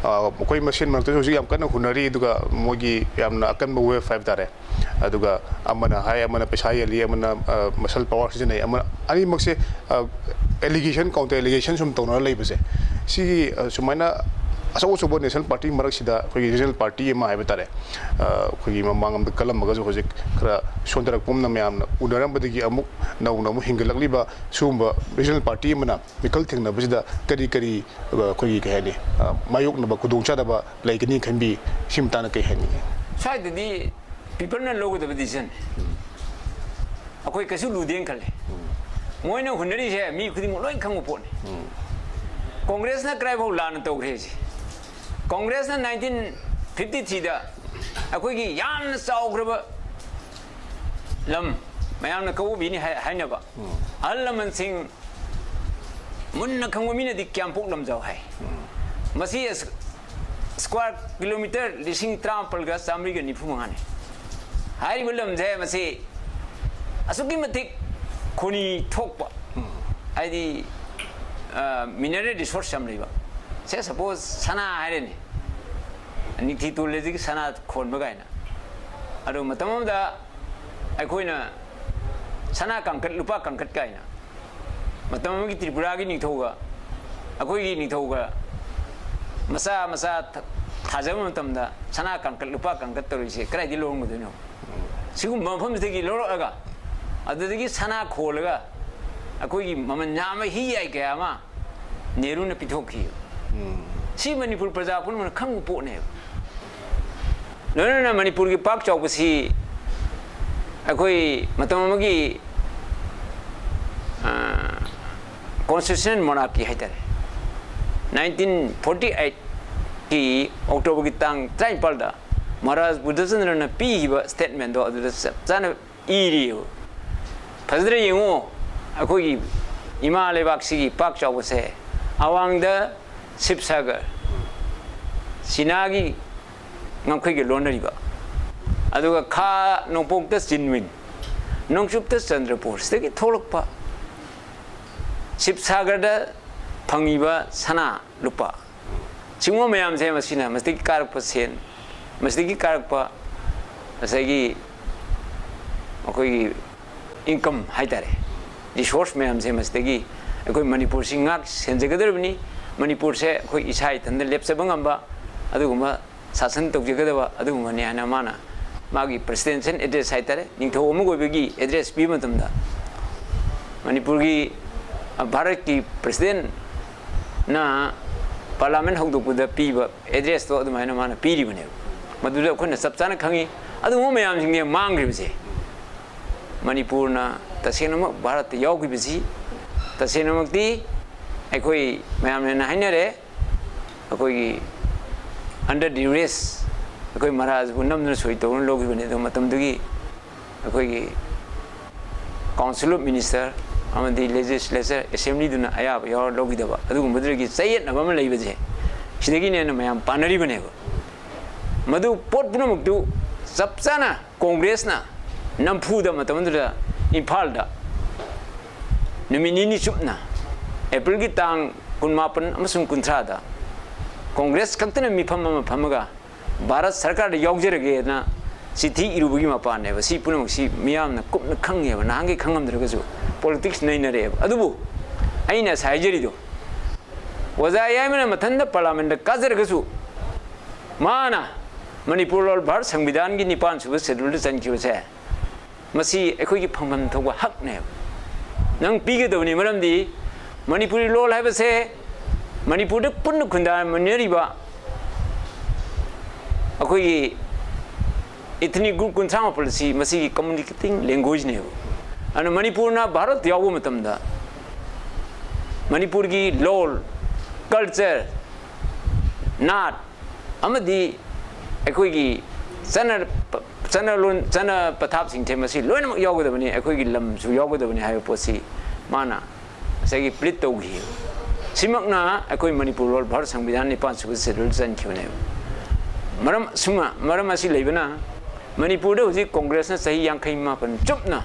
ꯑ, ꯃꯈꯣꯏ ꯃꯁꯦꯟ ꯃꯔꯛꯇꯁꯨ ꯍꯧꯖꯤꯛ ꯌꯥꯝ ꯀꯟꯅ ꯍꯨꯟꯅꯔꯤ, ꯑꯗꯨꯒ ꯃꯣꯏꯒꯤ ꯌꯥꯝꯅ ꯑꯀꯟꯕ ꯋꯦꯕ ꯍꯥꯏꯕ ꯇꯥꯔꯦ꯫ ꯑꯗꯨꯒ ꯑꯃꯅ ꯍꯥꯏ, ꯑꯃꯅ ꯄꯩꯁꯥ ꯌꯦꯜꯂꯤ, ꯑꯃꯅ, ꯑ, ꯃꯁꯜ ꯄꯋꯥꯔ ꯁꯤꯖꯤꯟꯅꯩ, ꯑꯃꯅ, ꯑꯅꯤꯃꯛꯁꯦ, ꯑ, ꯑꯦꯂꯤꯒꯦꯁꯟ, ꯀꯥꯎꯟꯇꯔ ꯑꯦꯂꯤꯒꯦꯁꯟ ꯁꯨꯝ ꯇꯧꯅꯔ ꯂꯩꯕꯁꯦ, ꯁꯤꯒꯤ, ꯑ, ꯁꯨꯃꯥꯏꯅ ꯑꯆꯧ ꯑꯆꯧꯕ ꯅꯦꯁꯅꯦꯜ ꯄꯥꯔꯇꯤ ꯃꯔꯛꯁꯤꯗ ꯑꯩꯈꯣꯏꯒꯤ ꯔꯤꯖꯅꯦꯜ ꯄꯥꯔꯇꯤ ꯑꯃ ꯍꯥꯏꯕ ꯇꯥꯔꯦ, ꯑ, ꯑꯩꯈꯣꯏꯒꯤ ꯃꯃꯥꯡꯂꯣꯝꯗ ꯀꯜꯂꯝꯃꯒꯁꯨ ꯍꯧꯖꯤꯛ ꯈꯔ ꯁꯣꯟꯊꯔꯛꯄ ꯑꯃꯅ ꯃꯌꯥꯝꯅ ꯎꯅꯔꯝꯕꯗꯒꯤ ꯑꯃꯨꯛ ꯅꯧꯅ ꯑꯃꯨꯛ ꯍꯤꯡꯒꯠꯂꯛꯂꯤꯕ ꯁꯤꯒꯨꯝꯕ ꯔꯤꯖꯅꯦꯜ ꯄꯥꯔꯇꯤ ꯑꯃꯅ ꯃꯤꯈꯜ ꯊꯦꯡꯅꯕꯁꯤꯗ ꯀꯔꯤ ꯀꯔꯤ, ꯑ, ꯑꯩꯈꯣꯏꯒꯤ ꯀꯩ ꯍꯥꯏꯅꯤ, ꯑ, ꯃꯥꯌꯣꯛꯅꯕ ꯈꯨꯗꯣꯡꯆꯥꯗꯕ ꯂꯩꯒꯅꯤ ꯈꯟꯕꯤ? ꯁꯤ ꯃꯇꯥꯡꯗ ꯀꯩ ꯍꯥꯏꯅꯤꯡꯉꯤ? ꯁ꯭ꯋꯥꯏꯗꯗꯤ ꯄꯤꯄꯜꯅ ꯂꯧꯒꯗꯕ ꯗꯤꯁꯤꯖꯟ꯫ ꯑꯩꯈꯣꯏ ꯀꯩꯁꯨ ꯂꯨꯗꯦꯅ ꯈꯜꯂꯦ꯫ ꯃꯣꯏꯅ ꯍꯨꯟꯅꯔꯤꯁꯦ ꯃꯤ ꯈꯨꯗꯤꯡꯃꯛ ꯂꯣꯏ ꯈꯪꯕ ꯄꯣꯠꯅꯤ꯫ ꯀꯣꯡꯒ꯭ꯔꯦꯁꯅ ꯀꯗꯥꯏꯐꯥꯎ ꯂꯥꯟꯅ ꯇꯧꯈ꯭ꯔꯦ ꯁꯤ? ꯀꯣꯡꯒ꯭ꯔꯦꯁꯅ ꯅꯥꯏꯟꯇꯤꯟ ꯐꯤꯐꯇꯤ ꯊ꯭ꯔꯤꯗ ꯑꯩꯈꯣꯏꯒꯤ ꯌꯥꯝꯅ ꯆꯥꯎꯈ꯭ꯔꯕ ꯂꯝ, ꯃꯌꯥꯝꯅ ꯀꯕꯣꯕꯤꯅꯤ ꯍꯥꯏ-, ꯍꯥꯏꯅꯕ ꯑꯍꯜ ꯂꯃꯟꯁꯤꯡ, ꯃꯨꯟꯅ ꯈꯪꯕ ꯃꯤꯅꯗꯤ ꯀ꯭ꯌꯥꯝꯄꯣꯛ ꯂꯝꯖꯥꯎ ꯍꯥꯏ꯫ ꯃꯁꯤ ꯑꯁ-, ꯁ꯭ꯀ꯭ꯋꯥꯔ ꯀꯤꯂꯣꯃꯤꯇꯔ ꯂꯤꯁꯤꯡ ꯇꯔꯥꯃꯥꯄꯜꯒ ꯆꯥꯃꯔꯤꯒ ꯅꯤꯐꯨ ꯃꯉꯥꯅꯤ꯫ ꯍꯥꯏꯔꯤꯕ ꯂꯝꯁꯦ ꯃꯁꯤ ꯑꯁꯨꯛꯀꯤ ꯃꯇꯤꯛ ꯈꯣꯅꯤ ꯊꯣꯛꯄ, ꯍꯥꯏꯗꯤ, ꯑ, mineral resource ꯌꯥꯝ ꯂꯩꯕ꯫ ꯁꯦ, suppose ꯁꯅꯥ ꯍꯥꯏꯔꯅꯤ, ꯅꯤꯡꯊꯤ ꯇꯨꯔꯦꯜꯗꯒꯤ ꯁꯅꯥ ꯈꯣꯟꯕ ꯀꯥꯏꯅ꯫ ꯑꯗꯣ ꯃꯇꯝ ꯑꯃꯗ ꯑꯩꯈꯣꯏꯅ ꯁꯅꯥ ꯀꯥꯡꯀꯠ, ꯂꯨꯄꯥ ꯀꯥꯡꯀꯠ ꯀꯥꯏꯅ, ꯃꯇꯝ ꯑꯃꯒꯤ ꯇ꯭ꯔꯤꯄꯨꯔꯥꯒꯤ ꯅꯤꯡꯊꯧꯒ ꯑꯩꯈꯣꯏꯒꯤ ꯅꯤꯡꯊꯧꯒ ꯃꯆꯥ ꯃꯆꯥ ꯊ-, ꯊꯥꯖꯕ ꯃꯇꯝꯗ ꯁꯅꯥ ꯀꯥꯡꯀꯠ, ꯂꯨꯄꯥ ꯀꯥꯡꯀꯠ ꯇꯧꯔꯤꯁꯦ ꯀꯗꯥꯏꯗꯒꯤ ꯂꯧꯔꯝꯒꯗꯣꯏꯅꯣ? ꯁꯤꯒꯨꯝꯕ ꯃꯐꯝꯁꯤꯗꯒꯤ ꯂꯧꯔꯛꯑꯒ ꯑꯗꯨꯗꯒꯤ ꯁꯅꯥ ꯈꯣꯜꯂꯒ ꯑꯩꯈꯣꯏꯒꯤ ꯃꯃꯜ ꯌꯥꯝꯕ ꯍꯤ ꯌꯥꯏ ꯀꯌꯥ ꯑꯃ ꯅꯦꯍꯔꯨꯅ ꯄꯤꯊꯣꯛꯈꯤ꯫ ꯁꯤ ꯃꯅꯤꯄꯨꯔ ꯄ꯭ꯔꯖꯥ ꯄꯨꯝꯅꯃꯛꯅ ꯈꯪꯕ ꯄꯣꯠꯅꯦꯕ꯫ ꯂꯣꯏꯅꯅ ꯃꯅꯤꯄꯨꯔꯒꯤ ꯄꯥꯛ ꯆꯥꯎꯕꯁꯤ ꯑꯩꯈꯣꯏ ꯃꯇꯝ ꯑꯃꯒꯤ, ꯑ, constitutional monarchy ꯍꯥꯏꯇꯥꯔꯦ, ꯅꯥꯏꯟꯇꯤꯟ ꯐꯣꯔꯇꯤ ꯑꯩꯠꯀꯤ ꯑꯣꯛꯇꯣꯕꯔꯒꯤ ꯇꯥꯡ ꯇꯔꯥꯅꯤꯄꯥꯜꯗ ꯃꯍꯥꯔꯥꯖ ꯕꯨꯙꯆꯟꯗ꯭ꯔꯅ ꯄꯤꯈꯤꯕ statementꯗꯣ ꯑꯗꯨꯗ ꯆꯞ ꯆꯥꯅ ꯏꯔꯤꯕ꯫ ꯐꯖꯅ ꯌꯦꯡꯉꯨ, ꯑꯩꯈꯣꯏꯒꯤ ꯏꯃꯥ ꯂꯩꯕꯥꯛꯁꯤꯒꯤ ꯄꯥꯛ ꯆꯥꯎꯕꯁꯦ, ꯑꯋꯥꯡꯗ ꯁꯤꯕꯁꯥꯒꯔ, ꯆꯤꯅꯥꯒꯤ ꯉꯝꯈꯩꯒ ꯂꯣꯟꯅꯔꯤꯕ, ꯑꯗꯨꯒ ꯈꯥ ꯅꯣꯡꯄꯣꯛꯇ ꯆꯤꯟꯃꯤꯟ, ꯅꯣꯡꯆꯨꯞꯇ ꯆꯟꯗ꯭ꯔꯄꯨꯔ, ꯁꯤꯗꯒꯤ ꯊꯣꯛꯂꯛꯄ ꯁꯤꯕꯁꯥꯒꯔꯗ ꯐꯪꯉꯤꯕ ꯁꯅꯥ ꯂꯨꯄꯥ, ꯁꯤꯒꯨꯝꯕ ꯃꯌꯥꯝꯁꯦ ꯃꯁꯤꯅ, ꯃꯁꯤꯗꯒꯤ ꯀꯥꯔꯛꯄ ꯁꯦꯟ, ꯃꯁꯤꯗꯒꯤ ꯀꯥꯔꯛꯄ ꯉꯁꯥꯏꯒꯤ ꯑꯩꯈꯣꯏꯒꯤ income ꯍꯥꯏꯇꯥꯔꯦ, resource ꯃꯌꯥꯝꯁꯦ ꯃꯁꯤꯗꯒꯤ ꯑꯩꯈꯣꯏ ꯃꯅꯤꯄꯨꯔꯁꯤ ꯉꯥꯛ ꯁꯦꯟꯖꯒꯗꯧꯔꯤꯕꯅꯤ꯫ ꯃꯅꯤꯄꯨꯔꯁꯦ ꯑꯩꯈꯣꯏ ꯏꯁꯥ ꯏꯊꯟꯗ ꯂꯦꯞꯆꯕ ꯉꯝꯕ ꯑꯗꯨꯒꯨꯝꯕ ꯁꯥꯁꯟ ꯇꯧꯖꯒꯗꯕ ꯑꯗꯨꯒꯨꯝꯕꯅꯤ ꯍꯥꯏꯅ ꯃꯥꯅ ꯃꯥꯒꯤ presidential address ꯍꯥꯏꯇꯥꯔꯦ, ꯅꯤꯡꯊꯧ ꯑꯃꯒ ꯑꯣꯏꯕꯒꯤ address ꯄꯤꯕ ꯃꯇꯝꯗ ꯃꯅꯤꯄꯨꯔꯒꯤ, ꯑ, ꯚꯥꯔꯠꯀꯤ presidentꯅ parliament ꯍꯧꯗꯣꯛꯄꯗ ꯄꯤꯕ addressꯇꯣ ꯑꯗꯨꯃꯥꯏꯅ ꯃꯥꯅ ꯄꯤꯔꯤꯕꯅꯦꯕ꯫ ꯃꯗꯨꯗ ꯑꯩꯈꯣꯏꯅ ꯆꯞ ꯆꯥꯅ ꯈꯪꯉꯤ꯫ ꯑꯗꯨꯒꯨꯝꯕ ꯃꯌꯥꯝꯁꯤꯡꯁꯦ ꯃꯥꯡꯈ꯭ꯔꯤꯕꯁꯦ ꯃꯅꯤꯄꯨꯔꯅ ꯇꯁꯦꯡꯅꯃꯛ ꯚꯥꯔꯠꯇ ꯌꯥꯎꯈꯤꯕꯁꯤ ꯇꯁꯦꯡꯅꯃꯛꯇꯤ ꯑꯩꯈꯣꯏ ꯃꯌꯥꯝꯅ ꯍꯦꯟꯅ ꯍꯥꯏꯅꯔꯦ꯫ ꯑꯩꯈꯣꯏꯒꯤ under duress ꯑꯩꯈꯣꯏ ꯃꯍꯥꯔꯥꯖꯕꯨ ꯅꯝꯗꯨꯅ ꯁꯣꯏ ꯇꯧꯗꯨꯅ ꯂꯧꯈꯤꯕꯅꯤ꯫ ꯑꯗꯨ ꯃꯇꯝꯗꯨꯒꯤ ꯑꯩꯈꯣꯏꯒꯤ Council of Minister ꯑꯃꯗꯤ Legislature, Assemblyꯗꯨꯅ ꯑꯌꯥꯕ ꯌꯥꯎꯔ ꯂꯧꯈꯤꯗꯕ, ꯑꯗꯨꯒꯨꯝꯕꯗꯨꯗꯒꯤ ꯆꯌꯦꯠꯅꯕ ꯑꯃ ꯂꯩꯕꯁꯦ, ꯁꯤꯗꯒꯤꯅꯦꯅ ꯃꯌꯥꯝ ꯄꯥꯅꯔꯤꯕꯅꯦꯕ꯫ ꯃꯗꯨ ꯄꯣꯠ ꯄꯨꯝꯅꯃꯛꯇꯨ ꯆꯞ ꯆꯥꯅ ꯀꯣꯡꯒ꯭ꯔꯦꯁꯅ ꯅꯝꯐꯨꯗ ꯃꯇꯝꯗꯨꯗ ꯏꯝꯐꯥꯜꯗ ꯅꯨꯃꯤꯠ ꯅꯤꯅꯤ ꯆꯨꯞꯅ, ꯑꯦꯄ꯭ꯔꯤꯜꯒꯤ ꯇꯥꯡ ꯀꯨꯟꯃꯥꯄꯟ ꯑꯃꯁꯨꯡ ꯀꯨꯟꯊ꯭ꯔꯥꯗ ꯀꯣꯡꯒ꯭ꯔꯦꯁ ꯈꯛꯇꯅ ꯃꯤꯐꯝ ꯑꯃ ꯐꯝꯃꯒ ꯚꯥꯔꯠ ꯁꯔꯀꯥꯔꯗ ꯌꯥꯎꯖꯔꯒꯦꯅ ꯆꯤꯊꯤ ꯏꯔꯨꯕꯒꯤ ꯃꯄꯥꯟꯅꯦꯕ꯫ ꯁꯤ ꯄꯨꯝꯅꯃꯛꯁꯤ ꯃꯤꯌꯥꯝꯅ ꯀꯨꯞꯅ ꯈꯪꯉꯦꯕ, ꯅꯍꯥꯟꯈꯩ ꯈꯪꯉꯝꯗ꯭ꯔꯒꯁꯨ꯫ ꯄꯣꯂꯤꯇꯤꯛꯁ ꯅꯩꯅꯔꯛꯑꯦꯕ꯫ ꯑꯗꯨꯕꯨ ꯑꯩꯅ ꯉꯁꯥꯏ ꯍꯥꯏꯖꯔꯤꯗꯣ, ꯑꯣꯖꯥ ꯌꯥꯏꯃꯅ ꯃꯊꯟꯇ ꯄꯥꯔꯂꯥꯃꯦꯟꯗ ꯀꯥꯖꯔꯒꯁꯨ ꯃꯥꯅ ꯃꯅꯤꯄꯨꯔ ꯂꯣꯜ ꯚꯥꯔꯠ ꯁꯪꯕꯤꯙꯥꯟꯒꯤ ꯅꯤꯄꯥꯟ ꯁꯨꯕ ꯁꯦꯗꯨꯜꯗ ꯆꯟꯈꯤꯕꯁꯦ, ꯃꯁꯤ ꯑꯩꯈꯣꯏꯒꯤ ꯐꯪꯐꯝ ꯊꯣꯛꯄ ꯍꯛꯅꯦꯕ꯫ ꯅꯪ ꯄꯤꯒꯗꯕꯅꯤ꯫ ꯃꯔꯝꯗꯤ ꯃꯅꯤꯄꯨꯔꯤ ꯂꯣꯜ ꯍꯥꯏꯕꯁꯦ ꯃꯅꯤꯄꯨꯔꯗ ꯄꯨꯟꯅ ꯈꯨꯟꯗꯥꯃꯤꯟꯅꯔꯤꯕ ꯑꯩꯈꯣꯏꯒꯤ ethnic group ꯀꯨꯟꯊ꯭ꯔꯥ ꯃꯥꯄꯜ ꯑꯁꯤ ꯃꯁꯤꯒꯤ communicating languageꯅꯦꯕ꯫ ꯑꯗꯨꯅ ꯃꯅꯤꯄꯨꯔꯅ ꯚꯥꯔꯠ ꯌꯥꯎꯕ ꯃꯇꯝꯗ ꯃꯅꯤꯄꯨꯔꯒꯤ ꯂꯣꯜ, culture, ꯅꯥꯠ ꯑꯃꯗꯤ ꯑꯩꯈꯣꯏꯒꯤ ꯆꯠꯅ ꯆꯠꯅ ꯂꯣꯟ, ꯆꯠꯅ ꯄꯊꯥꯞꯁꯤꯡꯁꯦ ꯃꯁꯤ ꯂꯣꯏꯅꯃꯛ ꯌꯥꯎꯒꯗꯕꯅꯤ, ꯑꯩꯈꯣꯏꯒꯤ ꯂꯝꯁꯨ ꯌꯥꯎꯒꯗꯕꯅꯤ ꯍꯥꯏꯕ ꯄꯣꯠꯁꯤ ꯃꯥꯅ ꯉꯁꯥꯏꯒꯤ plead ꯇꯧꯈꯤ꯫ ꯁꯤꯃꯛꯅ ꯑꯩꯈꯣꯏ ꯃꯅꯤꯄꯨꯔ ꯂꯣꯜ ꯚꯥꯔꯠ ꯁꯪꯕꯤꯙꯥꯟ ꯅꯤꯄꯥꯟ ꯁꯨꯕ ꯁꯦꯗꯨꯜꯗ ꯆꯟꯈꯤꯕꯅꯦꯕ꯫ ꯃꯔꯝ ꯑꯁꯨꯝꯅ, ꯃꯔꯝ ꯑꯁꯤ ꯂꯩꯕꯅ ꯃꯅꯤꯄꯨꯔꯗ ꯍꯧꯖꯤꯛ ꯀꯣꯡꯒ꯭ꯔꯦꯁꯅ ꯆꯍꯤ ꯌꯥꯡꯈꯩ ꯃꯥꯄꯟ ꯆꯨꯞꯅ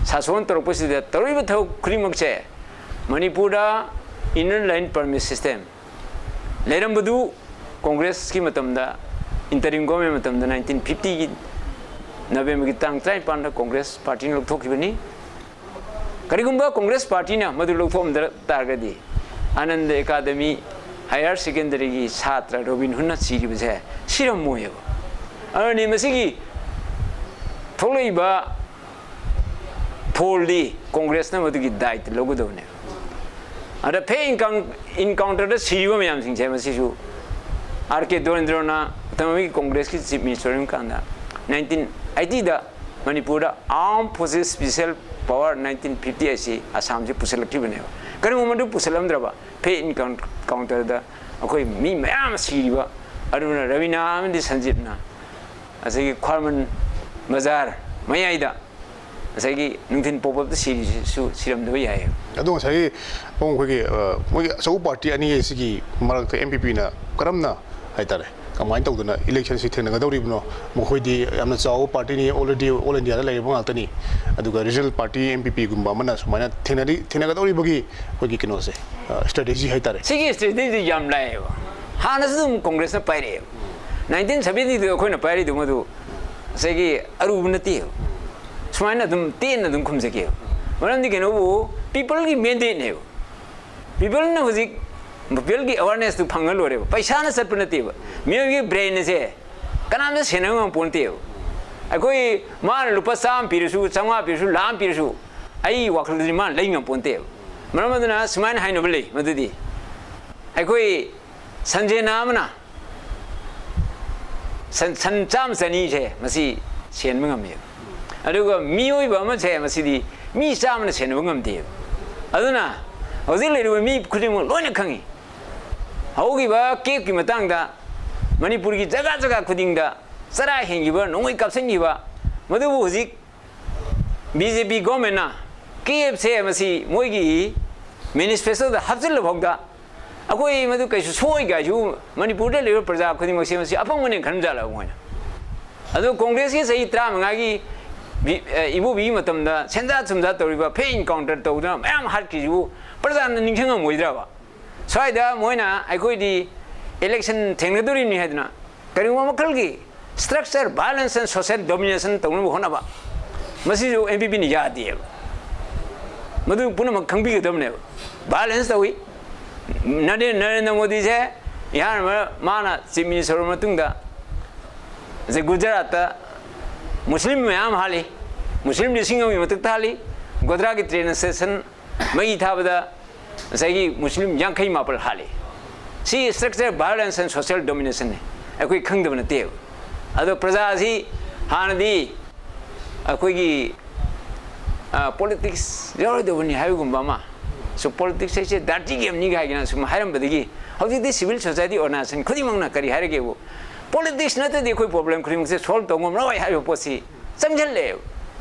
ꯁꯥꯁꯣꯟ ꯇꯧꯔꯛꯄꯁꯤꯗ ꯇꯧꯔꯤꯕ ꯊꯕꯛ ꯈꯨꯗꯤꯡꯃꯛꯁꯦ ꯃꯅꯤꯄꯨꯔꯗ inner line permit system ꯂꯩꯔꯝꯕꯗꯨ ꯀꯣꯡꯒ꯭ꯔꯦꯁꯀꯤ ꯃꯇꯝꯗ, interim government ꯃꯇꯝꯗ, nineteen fiftyꯒꯤ ꯅꯕꯦꯝꯕꯔꯒꯤ ꯇꯥꯡ ꯇꯔꯥꯅꯤꯄꯥꯟꯗ ꯀꯣꯡꯒ꯭ꯔꯦꯁ ꯄꯥꯔꯇꯤꯅ ꯂꯧꯊꯣꯛꯈꯤꯕꯅꯤ꯫ ꯀꯔꯤꯒꯨꯝꯕ ꯀꯣꯡꯒ꯭ꯔꯦꯁ ꯄꯥꯔꯇꯤꯅ ꯃꯗꯨ ꯂꯧꯊꯣꯛꯑꯝꯗ ꯇꯥꯔꯒꯗꯤ ꯑꯅꯟꯗ ꯑꯦꯀꯥꯗꯃꯤ ꯍꯥꯌꯔ ꯁꯦꯀꯦꯟꯗꯔꯤꯒꯤ ꯁꯥꯇ꯭ꯔ ꯔꯣꯕꯤꯟ ꯍꯨꯗꯅ ꯁꯤꯈꯤꯕꯁꯦ ꯁꯤꯔꯝꯃꯣꯏꯑꯕ꯫ ꯑꯗꯨꯅꯤ ꯃꯁꯤꯒꯤ ꯊꯣꯛꯂꯛꯏꯕ ꯐꯣꯜꯗꯤ ꯀꯣꯡꯒ꯭ꯔꯦꯁꯅ ꯃꯗꯨꯒꯤ ꯗꯥꯏꯇ ꯂꯧꯒꯗꯕꯅꯦꯕ꯫ ꯑꯗ ꯐꯦꯛ ꯏꯟꯀꯥꯎꯟ-, ꯏꯟꯀꯥꯎꯟꯇꯔꯗ ꯁꯤꯔꯤꯕ ꯃꯌꯥꯝꯁꯤꯡꯁꯦ ꯃꯁꯤꯁꯨ ꯑꯥꯔ ꯀꯦ ꯗꯣꯔꯦꯟꯗ꯭ꯔꯣꯅ ꯃꯇꯝ ꯑꯃꯒꯤ ꯀꯣꯡꯒ꯭ꯔꯦꯁꯀꯤ ꯆꯤꯐ ꯃꯤꯅꯤꯁꯇꯔ ꯑꯣꯏꯕ ꯀꯥꯟꯗ nineteen eightyꯗ ꯃꯅꯤꯄꯨꯔꯗ Armed Forces Special Power nineteen fifty eight ꯁꯤ ꯑꯁꯥꯝꯁꯤ ꯄꯨꯁꯜꯂꯛꯈꯤꯕꯅꯦꯕ꯫ ꯀꯔꯤꯒꯨꯝꯕ ꯃꯗꯨ ꯄꯨꯁꯜꯂꯝꯗ꯭ꯔꯕ, ꯐꯦꯛ ꯏꯟꯀꯥꯎꯟꯇꯔꯗ ꯑꯩꯈꯣꯏ ꯃꯤ ꯃꯌꯥꯝ ꯑꯃ ꯁꯤꯔꯤꯕ, ꯑꯗꯨꯅ ꯔꯕꯤꯅꯥ ꯑꯃꯗꯤ ꯁꯟꯖꯤꯠꯅ ꯉꯁꯥꯏꯒꯤ ꯈ꯭ꯋꯥꯔꯃꯟ ꯕꯖꯥꯔ ꯃꯌꯥꯏꯗ ꯉꯁꯥꯏꯒꯤ ꯅꯨꯡꯊꯤꯜ ꯄꯣꯞ ꯑꯞꯇ ꯁꯤꯔꯤꯁꯤꯁꯨ ꯁꯤꯔꯝꯗꯕ ꯌꯥꯏ꯫ ꯑꯗꯣ ꯉꯁꯥꯏꯒꯤ ꯄꯥꯕꯨꯡ, ꯑꯩꯈꯣꯏꯒꯤ, ꯑ, ꯃꯣꯏꯒꯤ ꯑꯆꯧꯕ ꯄꯥꯔꯇꯤ ꯑꯅꯤ ꯑꯁꯤꯒꯤ ꯃꯔꯛꯇ ꯑꯦꯟ ꯄꯤ ꯄꯤꯅ ꯀꯔꯝꯅ, ꯍꯥꯏꯇꯥꯔꯦ, ꯀꯃꯥꯏꯅ ꯇꯧꯗꯅ ꯏꯂꯦꯛꯁꯟꯁꯤ ꯊꯦꯡꯅꯒꯗꯧꯔꯤꯕꯅꯣ? ꯃꯈꯣꯏꯗꯤ ꯌꯥꯝꯅ ꯆꯥꯎꯕ ꯄꯥꯔꯇꯤꯅꯤ, already ꯑꯣꯜ ꯏꯟꯗꯤꯌꯥꯗ ꯂꯩꯔꯕ ꯉꯥꯛꯇꯅꯤ꯫ ꯑꯗꯨꯒ ꯔꯤꯖꯅꯦꯜ ꯄꯥꯔꯇꯤ ꯑꯦꯟ ꯄꯤ ꯄꯤꯒꯨꯝꯕ ꯑꯃꯅ ꯁꯨꯃꯥꯏꯅ ꯊꯦꯡꯅꯔꯤ, ꯊꯦꯡꯅꯒꯗꯧꯔꯤꯕꯒꯤ ꯑꯩꯈꯣꯏꯒꯤ ꯀꯩꯅꯣꯁꯦ, ꯑ, ꯁ꯭ꯇ꯭ꯔꯦꯇꯦꯖꯤ ꯍꯥꯏꯇꯥꯔꯦ꯫ ꯁꯤꯒꯤ ꯁ꯭ꯇ꯭ꯔꯦꯇꯦꯖꯤꯗꯤ ꯌꯥꯝ ꯂꯥꯏꯌꯦꯕ꯫ ꯍꯥꯟꯅꯁꯨ ꯑꯗꯨꯝ ꯀꯣꯡꯒ꯭ꯔꯦꯁꯅ ꯄꯥꯏꯔꯛꯑꯦꯕ꯫ ꯅꯥꯏꯟꯇꯤꯟ ꯁꯕꯦꯟꯇꯤꯗ ꯑꯩꯈꯣꯏꯅ ꯄꯥꯏꯔꯤꯗꯨ ꯃꯗꯨ ꯉꯁꯥꯏꯒꯤ ꯑꯔꯨꯕ ꯅꯠꯇꯦꯕ꯫ ꯁꯨꯃꯥꯏꯅ ꯑꯗꯨꯝ ꯇꯦꯟꯅ ꯑꯗꯨꯝ ꯈꯨꯝꯖꯒꯦꯕ꯫ ꯃꯔꯝꯗꯤ ꯀꯩꯅꯣꯕꯨ, ꯄꯤꯄꯜꯒꯤ ꯃꯦꯟꯗꯦꯠꯅꯦꯕ꯫ ꯄꯤꯄꯜꯅ ꯍꯧꯖꯤꯛ, ꯄꯤꯄꯜꯒꯤ ꯑꯦꯋꯥꯔꯅꯦꯁꯇꯨ ꯐꯪꯉ ꯂꯣꯏꯔꯦꯕ꯫ ꯄꯩꯁꯥꯅ ꯆꯠꯄ ꯅꯠꯇꯦꯕ꯫ ꯃꯤꯑꯣꯏꯕꯒꯤ ꯕ꯭ꯔꯦꯟ ꯑꯁꯦ ꯀꯅꯥꯝꯇ ꯁꯦꯟꯅꯕ ꯉꯝꯄꯣꯟꯇꯦꯕ꯫ ꯑꯩꯈꯣꯏ, ꯃꯥꯅ ꯂꯨꯄꯥ ꯆꯥꯝꯃ ꯄꯤꯔꯁꯨ, ꯆꯥꯝꯃꯉꯥ ꯄꯤꯔꯁꯨ, ꯂꯥꯈ ꯑꯃ ꯄꯤꯔꯁꯨ, ꯑꯩ ꯋꯥꯈꯜꯗꯗꯤ ꯃꯥꯅ ꯂꯩ ꯉꯝꯄꯣꯟꯇꯦꯕ꯫ ꯃꯔꯝ ꯑꯗꯨꯅ ꯁꯨꯃꯥꯏꯅ ꯍꯥꯏꯅꯕ ꯂꯩ, ꯃꯗꯨꯗꯤ ꯑꯩꯈꯣꯏ ꯁꯟꯖꯦꯅꯥ ꯑꯃꯅ ꯁꯟ, ꯁꯟ ꯆꯥꯝꯃ ꯆꯅꯤꯁꯦ ꯃꯁꯤ ꯁꯦꯟꯕ ꯉꯝꯃꯦꯕ꯫ ꯑꯗꯨꯒ ꯃꯤꯑꯣꯏꯕ ꯑꯃꯁꯦ ꯃꯁꯤꯗꯤ ꯃꯤ ꯆꯥꯝꯃꯅ ꯁꯦꯟꯅꯕ ꯉꯝꯗꯦꯕ꯫ ꯑꯗꯨꯅ ꯍꯧꯖꯤꯛ ꯂꯩꯔꯤꯕ ꯃꯤ ꯈꯨꯗꯤꯡꯃꯛ ꯂꯣꯏꯅ ꯈꯪꯉꯤ꯫ ꯍꯧꯈꯤꯕ ꯀꯦꯞꯀꯤ ꯃꯇꯥꯡꯗ ꯃꯅꯤꯄꯨꯔꯒꯤ ꯖꯒꯥ ꯖꯒꯥ ꯈꯨꯗꯤꯡꯗ ꯆꯔꯥ ꯍꯦꯟꯈꯤꯕ, ꯅꯣꯡꯃꯩ ꯀꯥꯞꯁꯤꯟꯈꯤꯕ, ꯃꯗꯨꯕꯨ ꯍꯧꯖꯤꯛ ꯕꯤ ꯖꯦ ꯄꯤ ꯒꯣꯔꯃꯦꯟꯅ ꯀꯦꯞꯁꯦ ꯃꯁꯤ ꯃꯣꯏꯒꯤ ꯃꯦꯅꯤꯐꯦꯁꯇꯣꯗ ꯍꯥꯞꯆꯤꯜꯂ ꯐꯥꯎꯗ ꯑꯩꯈꯣꯏ ꯃꯗꯨ ꯀꯩꯁꯨ ꯁꯣꯏ ꯀꯥꯏꯁꯨ ꯃꯅꯤꯄꯨꯔꯗ ꯂꯩꯔꯤꯕ ꯄ꯭ꯔꯖꯥ ꯈꯨꯗꯤꯡꯃꯛꯁꯦ ꯃꯁꯤ ꯑꯄꯪꯕꯅꯦꯅ ꯈꯟꯖꯜꯂꯕ ꯃꯣꯏꯅ꯫ ꯑꯗꯨ ꯀꯣꯡꯒ꯭ꯔꯦꯁꯀꯤ ꯆꯍꯤ ꯇꯔꯥꯃꯉꯥꯒꯤ ꯕꯤ-, ꯑ, ꯏꯕꯣꯕꯤꯒꯤ ꯃꯇꯝꯗ ꯁꯦꯟꯖꯥ ꯊꯨꯝꯖꯥ ꯇꯧꯔꯤꯕ ꯐꯦꯛ ꯏꯟꯀꯥꯎꯟꯇꯔ ꯇꯧꯗꯅ ꯃꯌꯥꯝ ꯍꯥꯠꯈꯤꯁꯤꯕꯨ ꯄ꯭ꯔꯖꯥꯅ ꯅꯤꯡꯁꯤꯡꯉꯝꯃꯣꯏꯗ꯭ꯔꯕ? ꯁ꯭ꯋꯥꯏꯗ ꯃꯣꯏꯅ ꯑꯩꯈꯣꯏꯗꯤ ꯏꯂꯦꯛꯁꯟ ꯊꯦꯡꯅꯗꯣꯔꯤꯕꯅꯤ ꯍꯥꯏꯗꯅ ꯀꯔꯤꯒꯨꯝꯕ ꯃꯈꯜꯒꯤ structure violence and social domination ꯇꯧꯅꯕ ꯍꯣꯠꯅꯕ, ꯃꯁꯤꯁꯨ ꯑꯦꯟ ꯄꯤ ꯄꯤꯅ ꯌꯥꯗꯦꯕ꯫ ꯃꯗꯨ ꯄꯨꯝꯅꯃꯛ ꯈꯪꯕꯤꯒꯗꯕꯅꯦꯕ꯫ ꯚꯥꯏꯑꯣꯂꯦꯟꯁ ꯇꯧꯏ꯫ ꯅꯔꯦ-, ꯅꯔꯦꯟꯗ꯭ꯔ ꯃꯣꯗꯤꯁꯦ ꯏꯍꯥꯟ ꯍꯥꯟꯕ ꯃꯥꯅ ꯆꯤꯐ ꯃꯤꯅꯤꯁꯇꯔ ꯑꯣꯏꯔꯕ ꯃꯇꯨꯡꯗ ꯉꯁꯥꯏ ꯒꯨꯖꯔꯥꯠꯇ ꯃꯨꯁꯂꯤꯝ ꯃꯌꯥꯝ ꯍꯥꯠꯂꯤ, ꯃꯨꯁꯂꯤꯝ ꯂꯤꯁꯤꯡ ꯑꯃꯒꯤ ꯃꯊꯛꯇ ꯍꯥꯠꯂꯤ, ꯒꯣꯗ꯭ꯔꯥꯒꯤ ꯇ꯭ꯔꯦꯟ ꯁ꯭ꯇꯦꯁꯟ ꯃꯩ ꯊꯥꯕꯗ ꯉꯁꯥꯏꯒꯤ ꯃꯨꯁꯂꯤꯝ ꯌꯥꯡꯈꯩ ꯃꯥꯄꯜ ꯍꯥꯠꯂꯤ꯫ ꯁꯤ structure violence and social domination ꯅꯤ, ꯑꯩꯈꯣꯏ ꯈꯪꯗꯕ ꯅꯠꯇꯦꯕ꯫ ꯑꯗꯣ ꯄ꯭ꯔꯖꯥꯁꯤ ꯍꯥꯟꯅꯗꯤ ꯑꯩꯈꯣꯏꯒꯤ ꯄꯣꯂꯤꯇꯤꯛꯁ ꯌꯥꯎꯔꯣꯏꯗꯕꯅꯤ ꯍꯥꯏꯕꯒꯨꯝꯕ ꯑꯃ, ꯁꯨ ꯄꯣꯂꯤꯇꯤꯛꯁ ꯍꯥꯏꯁꯦ ꯗꯥꯔꯇꯤ ꯒꯦꯝꯅꯤꯒ ꯍꯥꯏꯗꯅ ꯁꯨꯝ ꯍꯥꯏꯔꯝꯕꯗꯒꯤ, ꯍꯧꯖꯤꯛꯇꯤ ꯁꯤꯚꯤꯜ ꯁꯣꯁꯥꯏꯇꯤ ꯑꯣꯔꯒꯅꯥꯏꯖꯦꯁꯟ ꯈꯨꯗꯤꯡꯃꯛꯅ ꯀꯔꯤ ꯍꯥꯏꯔꯒꯦꯕꯨ, ꯄꯣꯂꯤꯇꯤꯛꯁ ꯅꯠꯇ꯭ꯔꯗꯤ ꯑꯩꯈꯣꯏ ꯄ꯭ꯔꯣꯕ꯭ꯂꯦꯝ ꯈꯨꯗꯤꯡꯃꯛꯁꯦ ꯁꯣꯜꯕ ꯇꯧꯕ ꯉꯝꯂꯣꯏ ꯍꯥꯏꯕ ꯄꯣꯠꯁꯤ ꯆꯪꯁꯤꯜꯂꯛꯑꯦꯕ꯫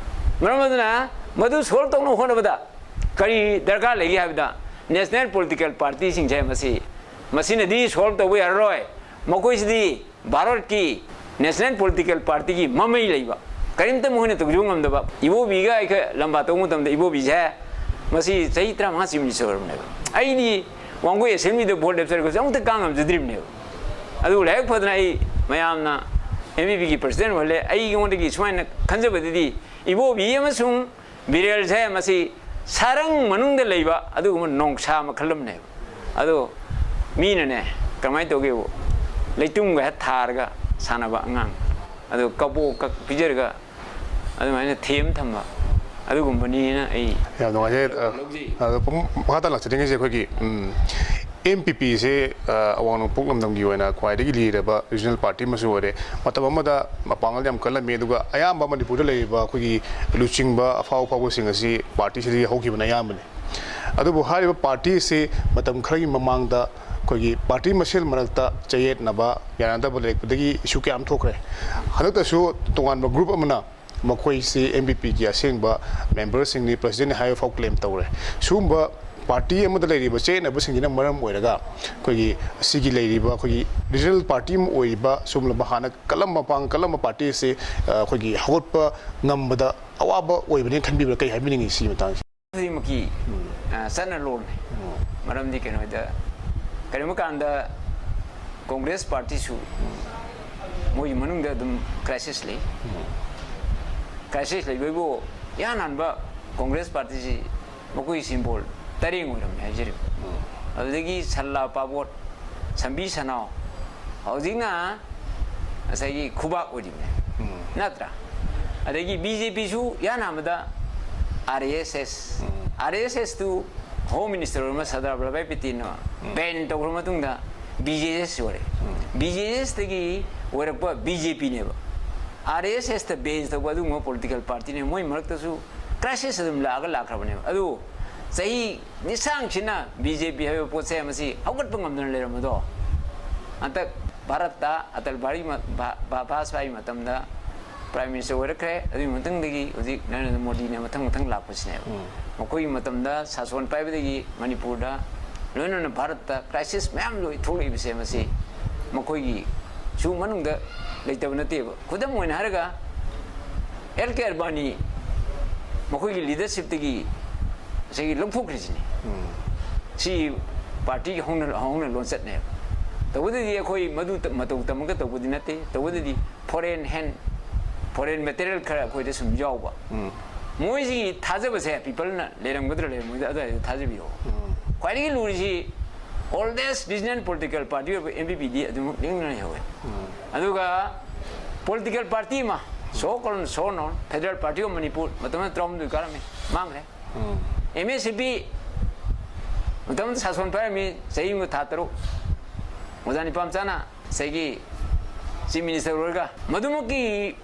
ꯃꯔꯝ ꯑꯗꯨꯅ ꯃꯗꯨ ꯁꯣꯜꯕ ꯇꯧꯅꯕ ꯍꯣꯠꯅꯕꯗ ꯀꯔꯤ ꯗꯔꯀꯥꯔ ꯂꯩꯒꯦ ꯍꯥꯏꯕꯗ, ꯅꯦꯁꯅꯦꯜ ꯄꯣꯂꯤꯇꯤꯀꯦꯜ ꯄꯥꯔꯇꯤꯁꯤꯡꯁꯦ ꯃꯁꯤ, ꯃꯁꯤꯅꯗꯤ ꯁꯣꯜꯕ ꯇꯧꯕ ꯌꯥꯔꯔꯣꯏ꯫ ꯃꯈꯣꯏꯁꯤꯗꯤ ꯚꯥꯔꯠꯀꯤ ꯅꯦꯁꯅꯦꯜ ꯄꯣꯂꯤꯇꯤꯀꯦꯜ ꯄꯥꯔꯇꯤꯒꯤ ꯃꯃꯩ ꯂꯩꯕ, ꯀꯔꯤꯝꯇ ꯃꯈꯣꯏꯅ ꯇꯧꯖꯕ ꯉꯝꯗꯕ꯫ ꯏꯕꯣꯕꯤꯒ ꯑꯩꯒ ꯂꯝꯕꯥ ꯇꯧꯕ ꯃꯇꯝꯗ ꯏꯕꯣꯕꯤꯁꯦ ꯃꯁꯤ ꯆꯍꯤ ꯇꯔꯥꯃꯉꯥ ꯆꯤꯃꯤꯅꯤ ꯁꯨꯔꯕꯅꯦꯕ꯫ ꯑꯩꯗꯤ ꯋꯥꯡꯒꯣꯏ ꯑꯦꯁꯦꯝꯕ꯭ꯂꯤꯗ ꯚꯣꯠ ꯂꯦꯞꯆꯔꯒꯁꯨ ꯑꯃꯨꯛꯇ ꯀꯥ ꯉꯝꯖꯗ꯭ꯔꯤꯕꯅꯦꯕ꯫ ꯑꯗꯨꯕꯨ ꯂꯥꯏꯕꯛ ꯐꯗꯅ ꯑꯩ ꯃꯌꯥꯝꯅ ꯑꯦꯝ ꯕꯤ ꯄꯤꯒꯤ ꯄ꯭ꯔꯁꯤꯗꯦꯟ ꯑꯣꯏꯍꯜꯂꯦ꯫ ꯑꯩꯉꯣꯟꯗꯒꯤ ꯁꯨꯃꯥꯏꯅ ꯈꯟꯖꯕꯗꯗꯤ ꯏꯕꯣꯕꯤ ꯑꯃꯁꯨꯡ ꯕꯤꯔꯦꯜꯁꯦ ꯃꯁꯤ ꯁꯥꯔꯪ ꯃꯅꯨꯡꯗ ꯂꯩꯕ ꯑꯗꯨꯒꯨꯝꯕ ꯅꯣꯡꯁꯥ ꯃꯈꯜ ꯑꯃꯅꯦꯕ꯫ ꯑꯗꯣ ꯃꯤꯅꯅꯦ, ꯀꯃꯥꯏꯅ ꯇꯧꯒꯦꯕꯨ, ꯂꯩꯇꯨꯝꯒ ꯍꯦꯛ ꯊꯥꯔꯒ ꯁꯥꯟꯅꯕ ꯑꯉꯥꯡ, ꯑꯗꯣ ꯀꯕꯣꯛꯀ ꯄꯤꯖꯔꯒ ꯑꯗꯨꯃꯥꯏꯅ ꯊꯦꯝ ꯊꯝꯕ ꯑꯗꯨꯒꯨꯝꯕꯅꯤꯅ ꯑꯩ ꯌꯥꯝ ꯅꯨꯡꯉꯥꯏꯖꯩ꯫ ꯑ, ꯂꯧꯖꯩ꯫ ꯑꯗꯣ ꯄꯨꯡ ꯃꯈꯥ ꯇꯥꯅ ꯂꯥꯛꯆꯅꯤꯡꯉꯤꯁꯦ ꯑꯩꯈꯣꯏꯒꯤ, ꯎꯝ, ꯑꯦꯝ ꯄꯤ ꯄꯤꯁꯦ, ꯑ, ꯑꯋꯥꯡ ꯅꯣꯡꯄꯣꯛ ꯂꯝꯗꯝꯒꯤ ꯑꯣꯏꯅ ꯈ꯭ꯋꯥꯏꯗꯒꯤ ꯂꯤꯔꯕ ꯔꯤꯖꯅꯦꯜ ꯄꯥꯔꯇꯤ ꯑꯃꯁꯨ ꯑꯣꯏꯔꯦ꯫ ꯃꯇꯝ ꯑꯃꯗ ꯃꯄꯥꯡꯒꯜ ꯌꯥꯝ ꯀꯜꯂꯝꯃꯤ, ꯑꯗꯨꯒ ꯑꯌꯥꯝꯕ ꯃꯅꯤꯄꯨꯔꯗ ꯂꯩꯔꯤꯕ ꯑꯩꯈꯣꯏꯒꯤ ꯂꯨꯆꯤꯡꯕ ꯑꯐꯥꯎ ꯑꯐꯥꯎꯕꯁꯤꯡ ꯑꯁꯤ ꯄꯥꯔꯇꯤꯁꯤꯗꯒꯤ ꯍꯧꯈꯤꯕꯅ ꯑꯌꯥꯝꯕꯅꯤ꯫ ꯑꯗꯨꯕꯨ ꯍꯥꯏꯔꯤꯕ ꯄꯥꯔꯇꯤ ꯑꯁꯤ ꯃꯇꯝ ꯈꯔꯒꯤ ꯃꯃꯥꯡꯗ ꯑꯩꯈꯣꯏꯒꯤ ꯄꯥꯔꯇꯤ ꯃꯁꯦꯜ ꯃꯔꯛꯇ ꯆꯌꯦꯠꯅꯕ, ꯌꯥꯅꯗꯕ ꯂꯩꯔꯛꯄꯗꯒꯤ ꯏꯁꯨ ꯀꯌꯥ ꯑꯃ ꯊꯣꯛꯈ꯭ꯔꯦ꯫ ꯍꯟꯗꯛꯇꯁꯨ ꯇꯣꯉꯥꯟꯕ ꯒ꯭ꯔꯨꯞ ꯑꯃꯅ ꯃꯈꯣꯏꯁꯤ ꯑꯦꯝ ꯕꯤ ꯄꯤꯒꯤ ꯑꯁꯦꯡꯕ ꯃꯦꯝꯕꯔꯁꯤꯡꯅꯤ, ꯄ꯭ꯔꯁꯤꯗꯦꯟꯅꯤ ꯍꯥꯏꯕ ꯐꯥꯎ ꯀ꯭ꯂꯦꯝ ꯇꯧꯔꯦ꯫ ꯁꯤꯒꯨꯝꯕ ꯄꯥꯔꯇꯤ ꯑꯃꯗ ꯂꯩꯔꯤꯕ ꯆꯌꯦꯠꯅꯕꯁꯤꯡꯁꯤꯅ ꯃꯔꯝ ꯑꯣꯏꯔꯒ ꯑꯩꯈꯣꯏꯒꯤ ꯁꯤꯒꯤ ꯂꯩꯔꯤꯕ ꯑꯩꯈꯣꯏꯒꯤ ꯔꯤꯖꯅꯦꯜ ꯄꯥꯔꯇꯤ ꯑꯃ ꯑꯣꯏꯔꯤꯕ, ꯁꯤꯒꯨꯝꯂꯕ ꯍꯥꯟꯅ ꯀꯜꯂꯝꯕ, ꯃꯄꯥꯡ ꯀꯜꯂꯝꯕ ꯄꯥꯔꯇꯤ ꯑꯁꯤ, ꯑ, ꯑꯩꯈꯣꯏꯒꯤ ꯍꯧꯒꯠꯄ ꯉꯝꯕꯗ ꯑꯋꯥꯕ ꯑꯣꯏꯕꯅꯦꯅ ꯈꯟꯕꯤꯕ꯭ꯔꯥ? ꯀꯔꯤ ꯍꯥꯏꯕꯤꯅꯤꯡꯉꯤ ꯁꯤꯒꯤ ꯃꯇꯥꯡꯁꯦ? ꯈꯨꯗꯤꯡꯃꯛꯀꯤ, ꯑ, ꯆꯠꯅ ꯂꯣꯟꯅꯤ꯫ ꯃꯔꯝꯗꯤ ꯀꯩꯅꯣꯗ, ꯀꯔꯤꯒꯨꯝꯕ ꯀꯥꯟꯗ ꯀꯣꯡꯒ꯭ꯔꯦꯁ ꯄꯥꯔꯇꯤꯁꯨ ꯃꯣꯏꯒꯤ ꯃꯅꯨꯡꯗ ꯑꯗꯨꯝ ꯀ꯭ꯔꯥꯏꯁꯤꯁ ꯂꯩ꯫ ꯀ꯭ꯔꯥꯏꯁꯤꯁ ꯂꯩꯕꯩꯕꯨ ꯏꯍꯥꯟ ꯍꯥꯟꯕ ꯀꯣꯡꯒ꯭ꯔꯦꯁ ꯄꯥꯔꯇꯤꯁꯤ ꯃꯈꯣꯏꯒꯤ ꯁꯤꯝꯕꯣꯜ ꯇꯔꯦꯡ ꯑꯣꯏꯔꯝꯃꯦ ꯍꯥꯏꯖꯔꯤꯕ꯫ ꯑꯗꯨꯗꯒꯤ ꯁꯜꯂꯥ ꯄꯥꯕꯣꯠ, ꯁꯝꯕꯤ ꯁꯅꯥꯎ, ꯍꯧꯖꯤꯛꯅ ꯉꯁꯥꯏꯒꯤ ꯈꯨꯕꯥꯛ ꯑꯣꯏꯔꯤꯕꯅꯦ, ꯅꯠꯇ꯭ꯔꯥ? ꯑꯗꯒꯤ ꯕꯤ ꯖꯦ ꯄꯤꯁꯨ ꯏꯍꯥꯟ ꯍꯥꯟꯕꯗ ꯑꯥꯔ ꯑꯦꯁ ꯑꯦꯁ, ꯑꯥꯔ ꯑꯦꯁ ꯑꯦꯁꯇꯨ ꯍꯣꯝ ꯃꯤꯅꯤꯁꯇꯔ ꯑꯣꯏꯔꯝꯕ ꯁꯔꯗꯥꯔ ꯚꯜꯂꯚꯚꯥꯏ ꯄꯇꯦꯜꯅ ꯕꯦꯟ ꯇꯧꯈ꯭ꯔ ꯃꯇꯨꯡꯗ ꯕꯤ ꯖꯦ ꯑꯦꯁ ꯑꯣꯏꯔꯦ꯫ ꯕꯤ ꯖꯦ ꯑꯦꯁꯇꯒꯤ ꯑꯣꯏꯔꯛꯄ ꯕꯤ ꯖꯦ ꯄꯤꯅꯦꯕ꯫ ꯑꯥꯔ ꯑꯦꯁ ꯑꯦꯁꯇ ꯕꯦꯖ ꯇꯧꯕ ꯑꯗꯨꯒꯨꯝꯕ ꯄꯣꯂꯤꯇꯤꯀꯦꯜ ꯄꯥꯔꯇꯤꯅꯦ꯫ ꯃꯣꯏ ꯃꯔꯛꯇꯁꯨ ꯀ꯭ꯔꯥꯏꯁꯤꯁ ꯑꯗꯨꯝ ꯂꯥꯛꯑꯒ ꯂꯥꯛꯈ꯭ꯔꯕꯅꯦꯕ꯫ ꯑꯗꯨ ꯆꯍꯤ ꯂꯤꯁꯥꯡꯁꯤꯅ ꯕꯤ ꯖꯦ ꯄꯤ ꯍꯥꯏꯕ ꯄꯣꯠꯁꯦ ꯃꯁꯤ ꯍꯧꯒꯠꯄ ꯉꯝꯗꯅ ꯂꯩꯔꯝꯕꯗꯣ, ꯍꯟꯗꯛ ꯚꯥꯔꯠꯇ ꯑꯇꯜ ꯚꯥꯔꯤ ꯃ-, ꯚꯥ-, ꯚꯥ-, ꯚꯥꯖꯄꯥꯏ ꯃꯇꯝꯗ ꯄ꯭ꯔꯥꯏꯝ ꯃꯤꯅꯤꯁꯇꯔ ꯑꯣꯏꯔꯛꯈ꯭ꯔꯦ꯫ ꯑꯗꯨꯒꯤ ꯃꯇꯨꯡꯗꯒꯤ ꯍꯧꯖꯤꯛ ꯅꯔꯦꯟꯗ꯭ꯔ ꯃꯣꯗꯤꯅ ꯃꯊꯪ ꯃꯊꯪ ꯂꯥꯛꯄꯁꯤꯅꯦꯕ꯫ ꯎꯝ꯫ ꯃꯈꯣꯏꯒꯤ ꯃꯇꯝꯗ ꯁꯥꯁꯣꯟ ꯄꯥꯏꯕꯗꯒꯤ ꯃꯅꯤꯄꯨꯔꯗ ꯂꯣꯏꯅꯅ ꯚꯥꯔꯠꯇ ꯀ꯭ꯔꯥꯏꯁꯤꯁ ꯃꯌꯥꯝ ꯂꯣꯏ ꯊꯣꯛꯂꯛꯏꯕꯁꯦ ꯃꯁꯤ ꯃꯈꯣꯏꯒꯤ ꯁꯨ ꯃꯅꯨꯡꯗ ꯂꯩꯇꯕ ꯅꯠꯇꯦꯕ꯫ ꯈꯨꯗꯝ ꯑꯣꯏꯅ ꯍꯥꯏꯔꯒ ꯑꯦꯜ ꯀꯦ ꯑꯗꯕꯥꯅꯤ ꯃꯈꯣꯏꯒꯤ ꯂꯤꯗꯔꯁꯤꯞꯇꯒꯤ ꯉꯁꯥꯏꯒꯤ ꯂꯧꯊꯣꯛꯈ꯭ꯔꯤꯁꯤꯅꯤ꯫ ꯎꯝ꯫ ꯁꯤ ꯄꯥꯔꯇꯤꯒꯤ ꯍꯧꯅ, ꯍꯧꯅ ꯂꯣꯟꯆꯠꯅꯦꯕ꯫ ꯇꯧꯕꯗꯗꯤ ꯑꯩꯈꯣꯏ ꯃꯗꯨ ꯇ-, ꯃꯇꯧ ꯇꯝꯃꯒ ꯇꯧꯕꯗꯤ ꯅꯠꯇꯦ꯫ ꯇꯧꯕꯗꯗꯤ ꯐꯣꯔꯦꯟ ꯍꯦꯟ, ꯐꯣꯔꯦꯟ ꯃꯦꯇꯔꯤꯌꯦꯜ ꯈꯔ ꯑꯩꯈꯣꯏꯗ ꯁꯨꯝ ꯌꯥꯎꯕ꯫ ꯎꯝ꯫ ꯃꯣꯏꯁꯤꯒꯤ ꯊꯥꯖꯕꯁꯦ ꯄꯤꯄꯜꯅ ꯂꯩꯔꯝꯒꯗ꯭ꯔꯥ ꯂꯩꯔꯝꯃꯣꯏꯗ꯭ꯔꯥ ꯑꯗꯨꯋꯥꯏꯗ ꯊꯥꯖꯕꯤꯌꯣ꯫ ꯎꯝ꯫ ꯈ꯭ꯋꯥꯏꯗꯒꯤ ꯂꯨꯔꯤꯁꯤ oldest regional political party ꯑꯣꯏꯕ ꯑꯦꯝ ꯄꯤ ꯄꯤꯗꯤ ꯑꯗꯨꯃꯛ ꯂꯤꯡꯗꯅ ꯂꯩꯍꯧꯋꯦ꯫ ꯎꯝ꯫ ꯑꯗꯨꯒ ꯄꯣꯂꯤꯇꯤꯀꯦꯜ ꯄꯥꯔꯇꯤ ꯑꯃ, so called, so known, Federal Party of Manipur, ꯃꯇꯝꯗꯨꯗ ꯇꯔꯥꯍꯨꯝꯗꯣꯏ ꯀꯥꯔꯝꯃꯤ, ꯃꯥꯡꯈ꯭ꯔꯦ꯫ ꯎꯝ꯫ ꯑꯦꯝ ꯑꯦꯁ ꯁꯤ ꯄꯤ ꯃꯇꯝꯗꯨꯗ ꯁꯥꯁꯣꯟ ꯄꯥꯏꯔꯝꯃꯤ, ꯆꯍꯤ ꯑꯃꯒ ꯊꯥ ꯇꯔꯨꯛ, ꯑꯣꯖꯥ ꯅꯤꯄꯥꯝꯆꯥꯅ ꯉꯁꯥꯏꯒꯤ ꯆꯤꯐ ꯃꯤꯅꯤꯁꯇꯔ ꯑꯣꯏꯔꯒ, ꯃꯗꯨꯃꯛꯀꯤ,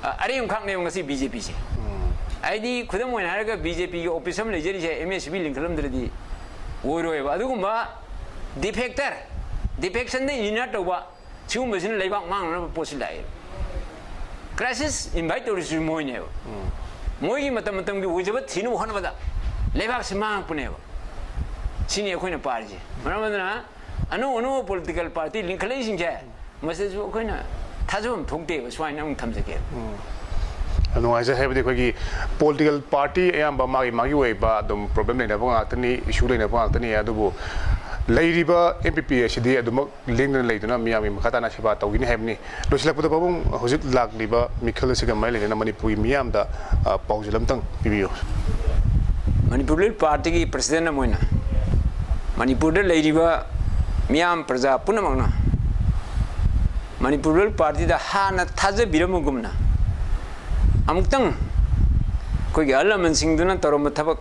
ꯑ, ꯑꯔꯦꯝꯈꯥꯛꯅꯦꯕ ꯉꯁꯤ ꯕꯤ ꯖꯦ ꯄꯤꯁꯦ꯫ ꯎꯝ꯫ ꯍꯥꯏꯗꯤ, ꯈꯨꯗꯝ ꯑꯣꯏꯅ ꯍꯥꯏꯔꯒ, ꯕꯤ ꯖꯦ ꯄꯤꯒꯤ ꯑꯣꯐꯤꯁ ꯑꯃ ꯂꯩꯖꯔꯤꯁꯦ ꯑꯦꯝ ꯑꯦꯁ ꯁꯤ ꯄꯤ ꯂꯤꯡꯈꯠꯂꯝꯗ꯭ꯔꯗꯤ ꯑꯣꯏꯔꯣꯏꯕ꯫ ꯑꯗꯨꯒꯨꯝꯕ ꯗꯤꯐꯦꯛꯇꯔ, ꯗꯤꯐꯦꯛꯁꯟꯗ ꯏꯟꯖꯤꯅꯤꯌꯔ ꯇꯧꯕ, ꯁꯤꯒꯨꯝꯕꯁꯤꯅ ꯂꯩꯕꯥꯛ ꯃꯥꯡꯅꯅꯕ ꯄꯣꯠꯁꯤ ꯂꯥꯛꯑꯦ꯫ ꯀ꯭ꯔꯥꯏꯁꯤꯁ ꯏꯟꯚꯥꯏꯠ ꯇꯧꯔꯤꯁꯤꯁꯨ ꯃꯣꯏꯅꯦꯕ꯫ ꯎꯝ꯫ ꯃꯣꯏꯒꯤ ꯃꯇꯝ ꯃꯇꯝꯒꯤ ꯑꯣꯏꯖꯕ ꯊꯤꯅꯕ ꯍꯣꯠꯅꯕꯗ ꯂꯩꯕꯥꯛꯁꯤ ꯃꯥꯡꯉꯛꯄꯅꯦꯕ꯫ ꯁꯤꯅꯤ ꯑꯩꯈꯣꯏꯅ ꯄꯥꯔꯤꯁꯦ꯫ ꯃꯔꯝ ꯑꯗꯨꯅ ꯑꯅꯧ ꯑꯅꯧꯕ ꯄꯣꯂꯤꯇꯤꯀꯦꯜ ꯄꯥꯔꯇꯤ ꯂꯤꯡꯈꯠꯂꯛꯏꯁꯤꯡꯁꯦ, ꯃꯁꯤꯗꯁꯨ ꯑꯩꯈꯣꯏꯅ ꯊꯥꯖꯐꯝ ꯊꯣꯛꯇꯦꯕ꯫ ꯁꯨꯃꯥꯏꯅ ꯑꯃꯨꯛ ꯊꯝꯖꯒꯦ꯫ ꯎꯝ꯫ ꯌꯥꯝ ꯅꯨꯡꯉꯥꯏꯖꯩ꯫ ꯍꯥꯏꯕꯗꯤ ꯑꯩꯈꯣꯏꯒꯤ ꯄꯣꯂꯤꯇꯤꯀꯦꯜ ꯄꯥꯔꯇꯤ ꯑꯌꯥꯝꯕ ꯃꯥꯒꯤ ꯃꯥꯒꯤ ꯑꯣꯏꯕ ꯑꯗꯨꯝ ꯄ꯭ꯔꯣꯕ꯭ꯂꯦꯝ ꯂꯩꯅꯕ ꯉꯥꯛꯇꯅꯤ, ꯏꯁꯨ ꯂꯩꯅꯕ ꯉꯥꯛꯇꯅꯤ꯫ ꯑꯗꯨꯕꯨ ꯂꯩꯔꯤꯕ ꯑꯦꯝ ꯄꯤ ꯄꯤ ꯑꯁꯤꯗꯤ ꯑꯗꯨꯃꯛ ꯂꯦꯡꯗꯅ ꯂꯩꯗꯨꯅ ꯃꯤꯌꯥꯝꯒꯤ ꯃꯈꯥ ꯇꯥꯅ ꯁꯦꯕꯥ ꯇꯧꯒꯅꯤ ꯍꯥꯏꯕꯅꯤ꯫ ꯂꯣꯏꯁꯤꯜꯂꯛꯄꯗ ꯄꯥꯕꯨꯡ, ꯍꯧꯖꯤꯛ ꯂꯥꯛꯂꯤꯕ ꯃꯤꯈꯜ ꯑꯁꯤꯒ ꯃꯔꯤ ꯂꯩꯅꯅ ꯃꯅꯤꯄꯨꯔꯒꯤ ꯃꯤꯌꯥꯝꯗ, ꯑ, ꯄꯥꯎꯖꯦꯜ ꯑꯃꯇꯪ ꯄꯤꯕꯤꯌꯨ꯫ ꯃꯅꯤꯄꯨꯔ ꯄꯣꯂꯤꯇꯤꯀꯦꯜ ꯄꯥꯔꯇꯤꯒꯤ ꯄ꯭ꯔꯁꯤꯗꯦꯟ ꯑꯃ ꯑꯣꯏꯅ ꯃꯅꯤꯄꯨꯔꯗ ꯂꯩꯔꯤꯕ ꯃꯤꯌꯥꯝ ꯄ꯭ꯔꯖꯥ ꯄꯨꯝꯅꯃꯛꯅ ꯃꯅꯤꯄꯨꯔ ꯄꯣꯂꯤꯇꯤꯀꯦꯜ ꯄꯥꯔꯇꯤꯗ ꯍꯥꯟꯅ ꯊꯥꯖꯕꯤꯔꯝꯕꯒꯨꯝꯅ ꯑꯃꯨꯛꯇꯪ ꯑꯩꯈꯣꯏꯒꯤ ꯑꯍꯜ ꯂꯃꯟꯁꯤꯡꯗꯨꯅ ꯇꯧꯔꯝꯕ ꯊꯕꯛ,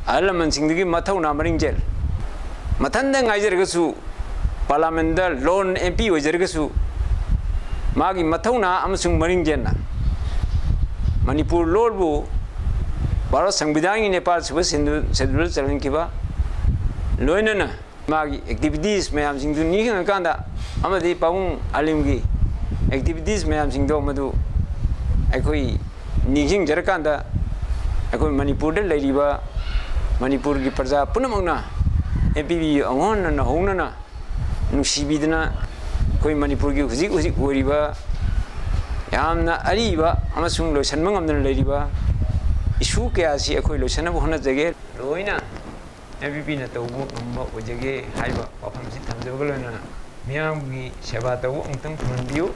ꯑꯍꯜ ꯂꯃꯟꯁꯤꯡꯗꯨꯒꯤ ꯃꯊꯧꯅꯥ ꯃꯔꯤꯡꯖꯦꯜ, ꯃꯊꯟꯗ ꯉꯥꯏꯖꯔꯒꯁꯨ, ꯄꯥꯔꯂꯥꯃꯦꯟꯗ ꯂꯣꯟ ꯑꯦꯝ ꯄꯤ ꯑꯣꯏꯖꯔꯒꯁꯨ, ꯃꯥꯒꯤ ꯃꯊꯧꯅꯥ ꯑꯃꯁꯨꯡ ꯃꯔꯤꯡꯖꯦꯜꯅ ꯃꯅꯤꯄꯨꯔ ꯂꯣꯜꯕꯨ ꯚꯥꯔꯠ ꯁꯪꯕꯤꯙꯥꯟꯒꯤ ꯅꯤꯄꯥꯜ ꯁꯨꯕ ꯁꯦꯗꯨꯜ ꯁꯦꯗꯨꯜꯗ ꯆꯜꯍꯟꯈꯤꯕ, ꯂꯣꯏꯅꯅ ꯃꯥꯒꯤ ꯑꯦꯛꯇꯤꯚꯤꯇꯤꯁ ꯃꯌꯥꯝꯁꯤꯡꯗꯨ ꯅꯤꯡꯁꯤꯡꯉꯀꯥꯟꯗ ꯑꯃꯗꯤ ꯄꯥꯕꯨꯡ ꯑꯂꯤꯝꯒꯤ ꯑꯦꯛꯇꯤꯚꯤꯇꯤꯁ ꯃꯌꯥꯝꯁꯤꯡꯗꯣ ꯃꯗꯨ ꯑꯩꯈꯣꯏ ꯅꯤꯡꯁꯤꯡꯖꯔꯀꯥꯟꯗ ꯑꯩꯈꯣꯏ ꯃꯅꯤꯄꯨꯔꯗ ꯂꯩꯔꯤꯕ ꯃꯅꯤꯄꯨꯔꯒꯤ ꯄ꯭ꯔꯖꯥ ꯄꯨꯝꯅꯃꯛꯅ ꯑꯦꯝ ꯄꯤ ꯕꯤ ꯑꯉꯣꯟꯅ ꯅꯧꯍꯧꯅꯅ ꯅꯨꯡꯁꯤꯕꯤꯗꯨꯅ ꯑꯩꯈꯣꯏ ꯃꯅꯤꯄꯨꯔꯒꯤ ꯍꯧꯖꯤꯛ ꯍꯧꯖꯤꯛ ꯑꯣꯏꯔꯤꯕ ꯌꯥꯝꯅ ꯑꯔꯤꯕ ꯑꯃꯁꯨꯡ ꯂꯣꯏꯁꯤꯟꯕ ꯉꯝꯗꯅ ꯂꯩꯔꯤꯕ ꯏꯁꯨ ꯀꯌꯥꯁꯤ ꯑꯩꯈꯣꯏ ꯂꯣꯏꯁꯤꯟꯅꯕ ꯍꯣꯠꯅꯖꯒꯦ꯫ ꯂꯣꯏꯅ ꯑꯦꯝ ꯄꯤ ꯄꯤꯅ ꯇꯧꯕ ꯉꯝꯕ ꯑꯣꯏꯖꯒꯦ ꯍꯥꯏꯕ ꯋꯥꯐꯝꯁꯤ ꯊꯝꯖꯕꯒ ꯂꯣꯏꯅꯅ ꯃꯤꯌꯥꯝꯒꯤ ꯁꯦꯕꯥ ꯇꯧꯕ ꯑꯃꯨꯛꯇꯪ ꯊꯨꯡꯍꯟꯕꯤꯌꯨ꯫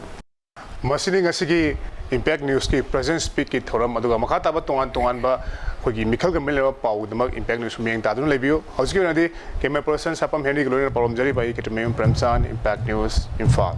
ꯃꯁꯤꯅꯤ ꯉꯁꯤꯒꯤ ꯏꯝꯄꯦꯛ ꯅ꯭ꯌꯨꯁꯀꯤ ꯄ꯭ꯔꯖꯦꯟ ꯁ꯭ꯄꯤꯛꯀꯤ ꯊꯧꯔꯝ꯫ ꯑꯗꯨꯒ ꯃꯈꯥ ꯇꯥꯕ ꯇꯣꯉꯥꯟ ꯇꯣꯉꯥꯟꯕ ꯑꯩꯈꯣꯏꯒꯤ ꯃꯤꯈꯜꯒ ꯃꯔꯤ ꯂꯩꯅꯕ ꯄꯥꯎꯒꯤꯗꯃꯛ ꯏꯝꯄꯦꯛ ꯅ꯭ꯌꯨꯁ ꯃꯤꯠꯌꯦꯡ ꯇꯥꯗꯨꯅ ꯂꯩꯕꯤꯌꯨ꯫ ꯍꯧꯖꯤꯛꯀꯤ ꯑꯣꯏꯅꯗꯤ ꯀꯦꯃꯦꯔꯥ ꯄꯔꯁꯟ ꯁꯥꯄꯝ ꯍꯦꯅꯔꯤꯒ ꯂꯣꯏꯅꯅ ꯄꯥꯎꯔꯝꯖꯔꯤꯕ ꯑꯩ ꯀꯦꯇ꯭ꯔꯤꯃꯌꯨꯝ ꯄ꯭ꯔꯦꯝꯆꯥꯟ, ꯏꯝꯄꯦꯛ ꯅ꯭ꯌꯨꯁ, ꯏꯝꯐꯥꯜ꯫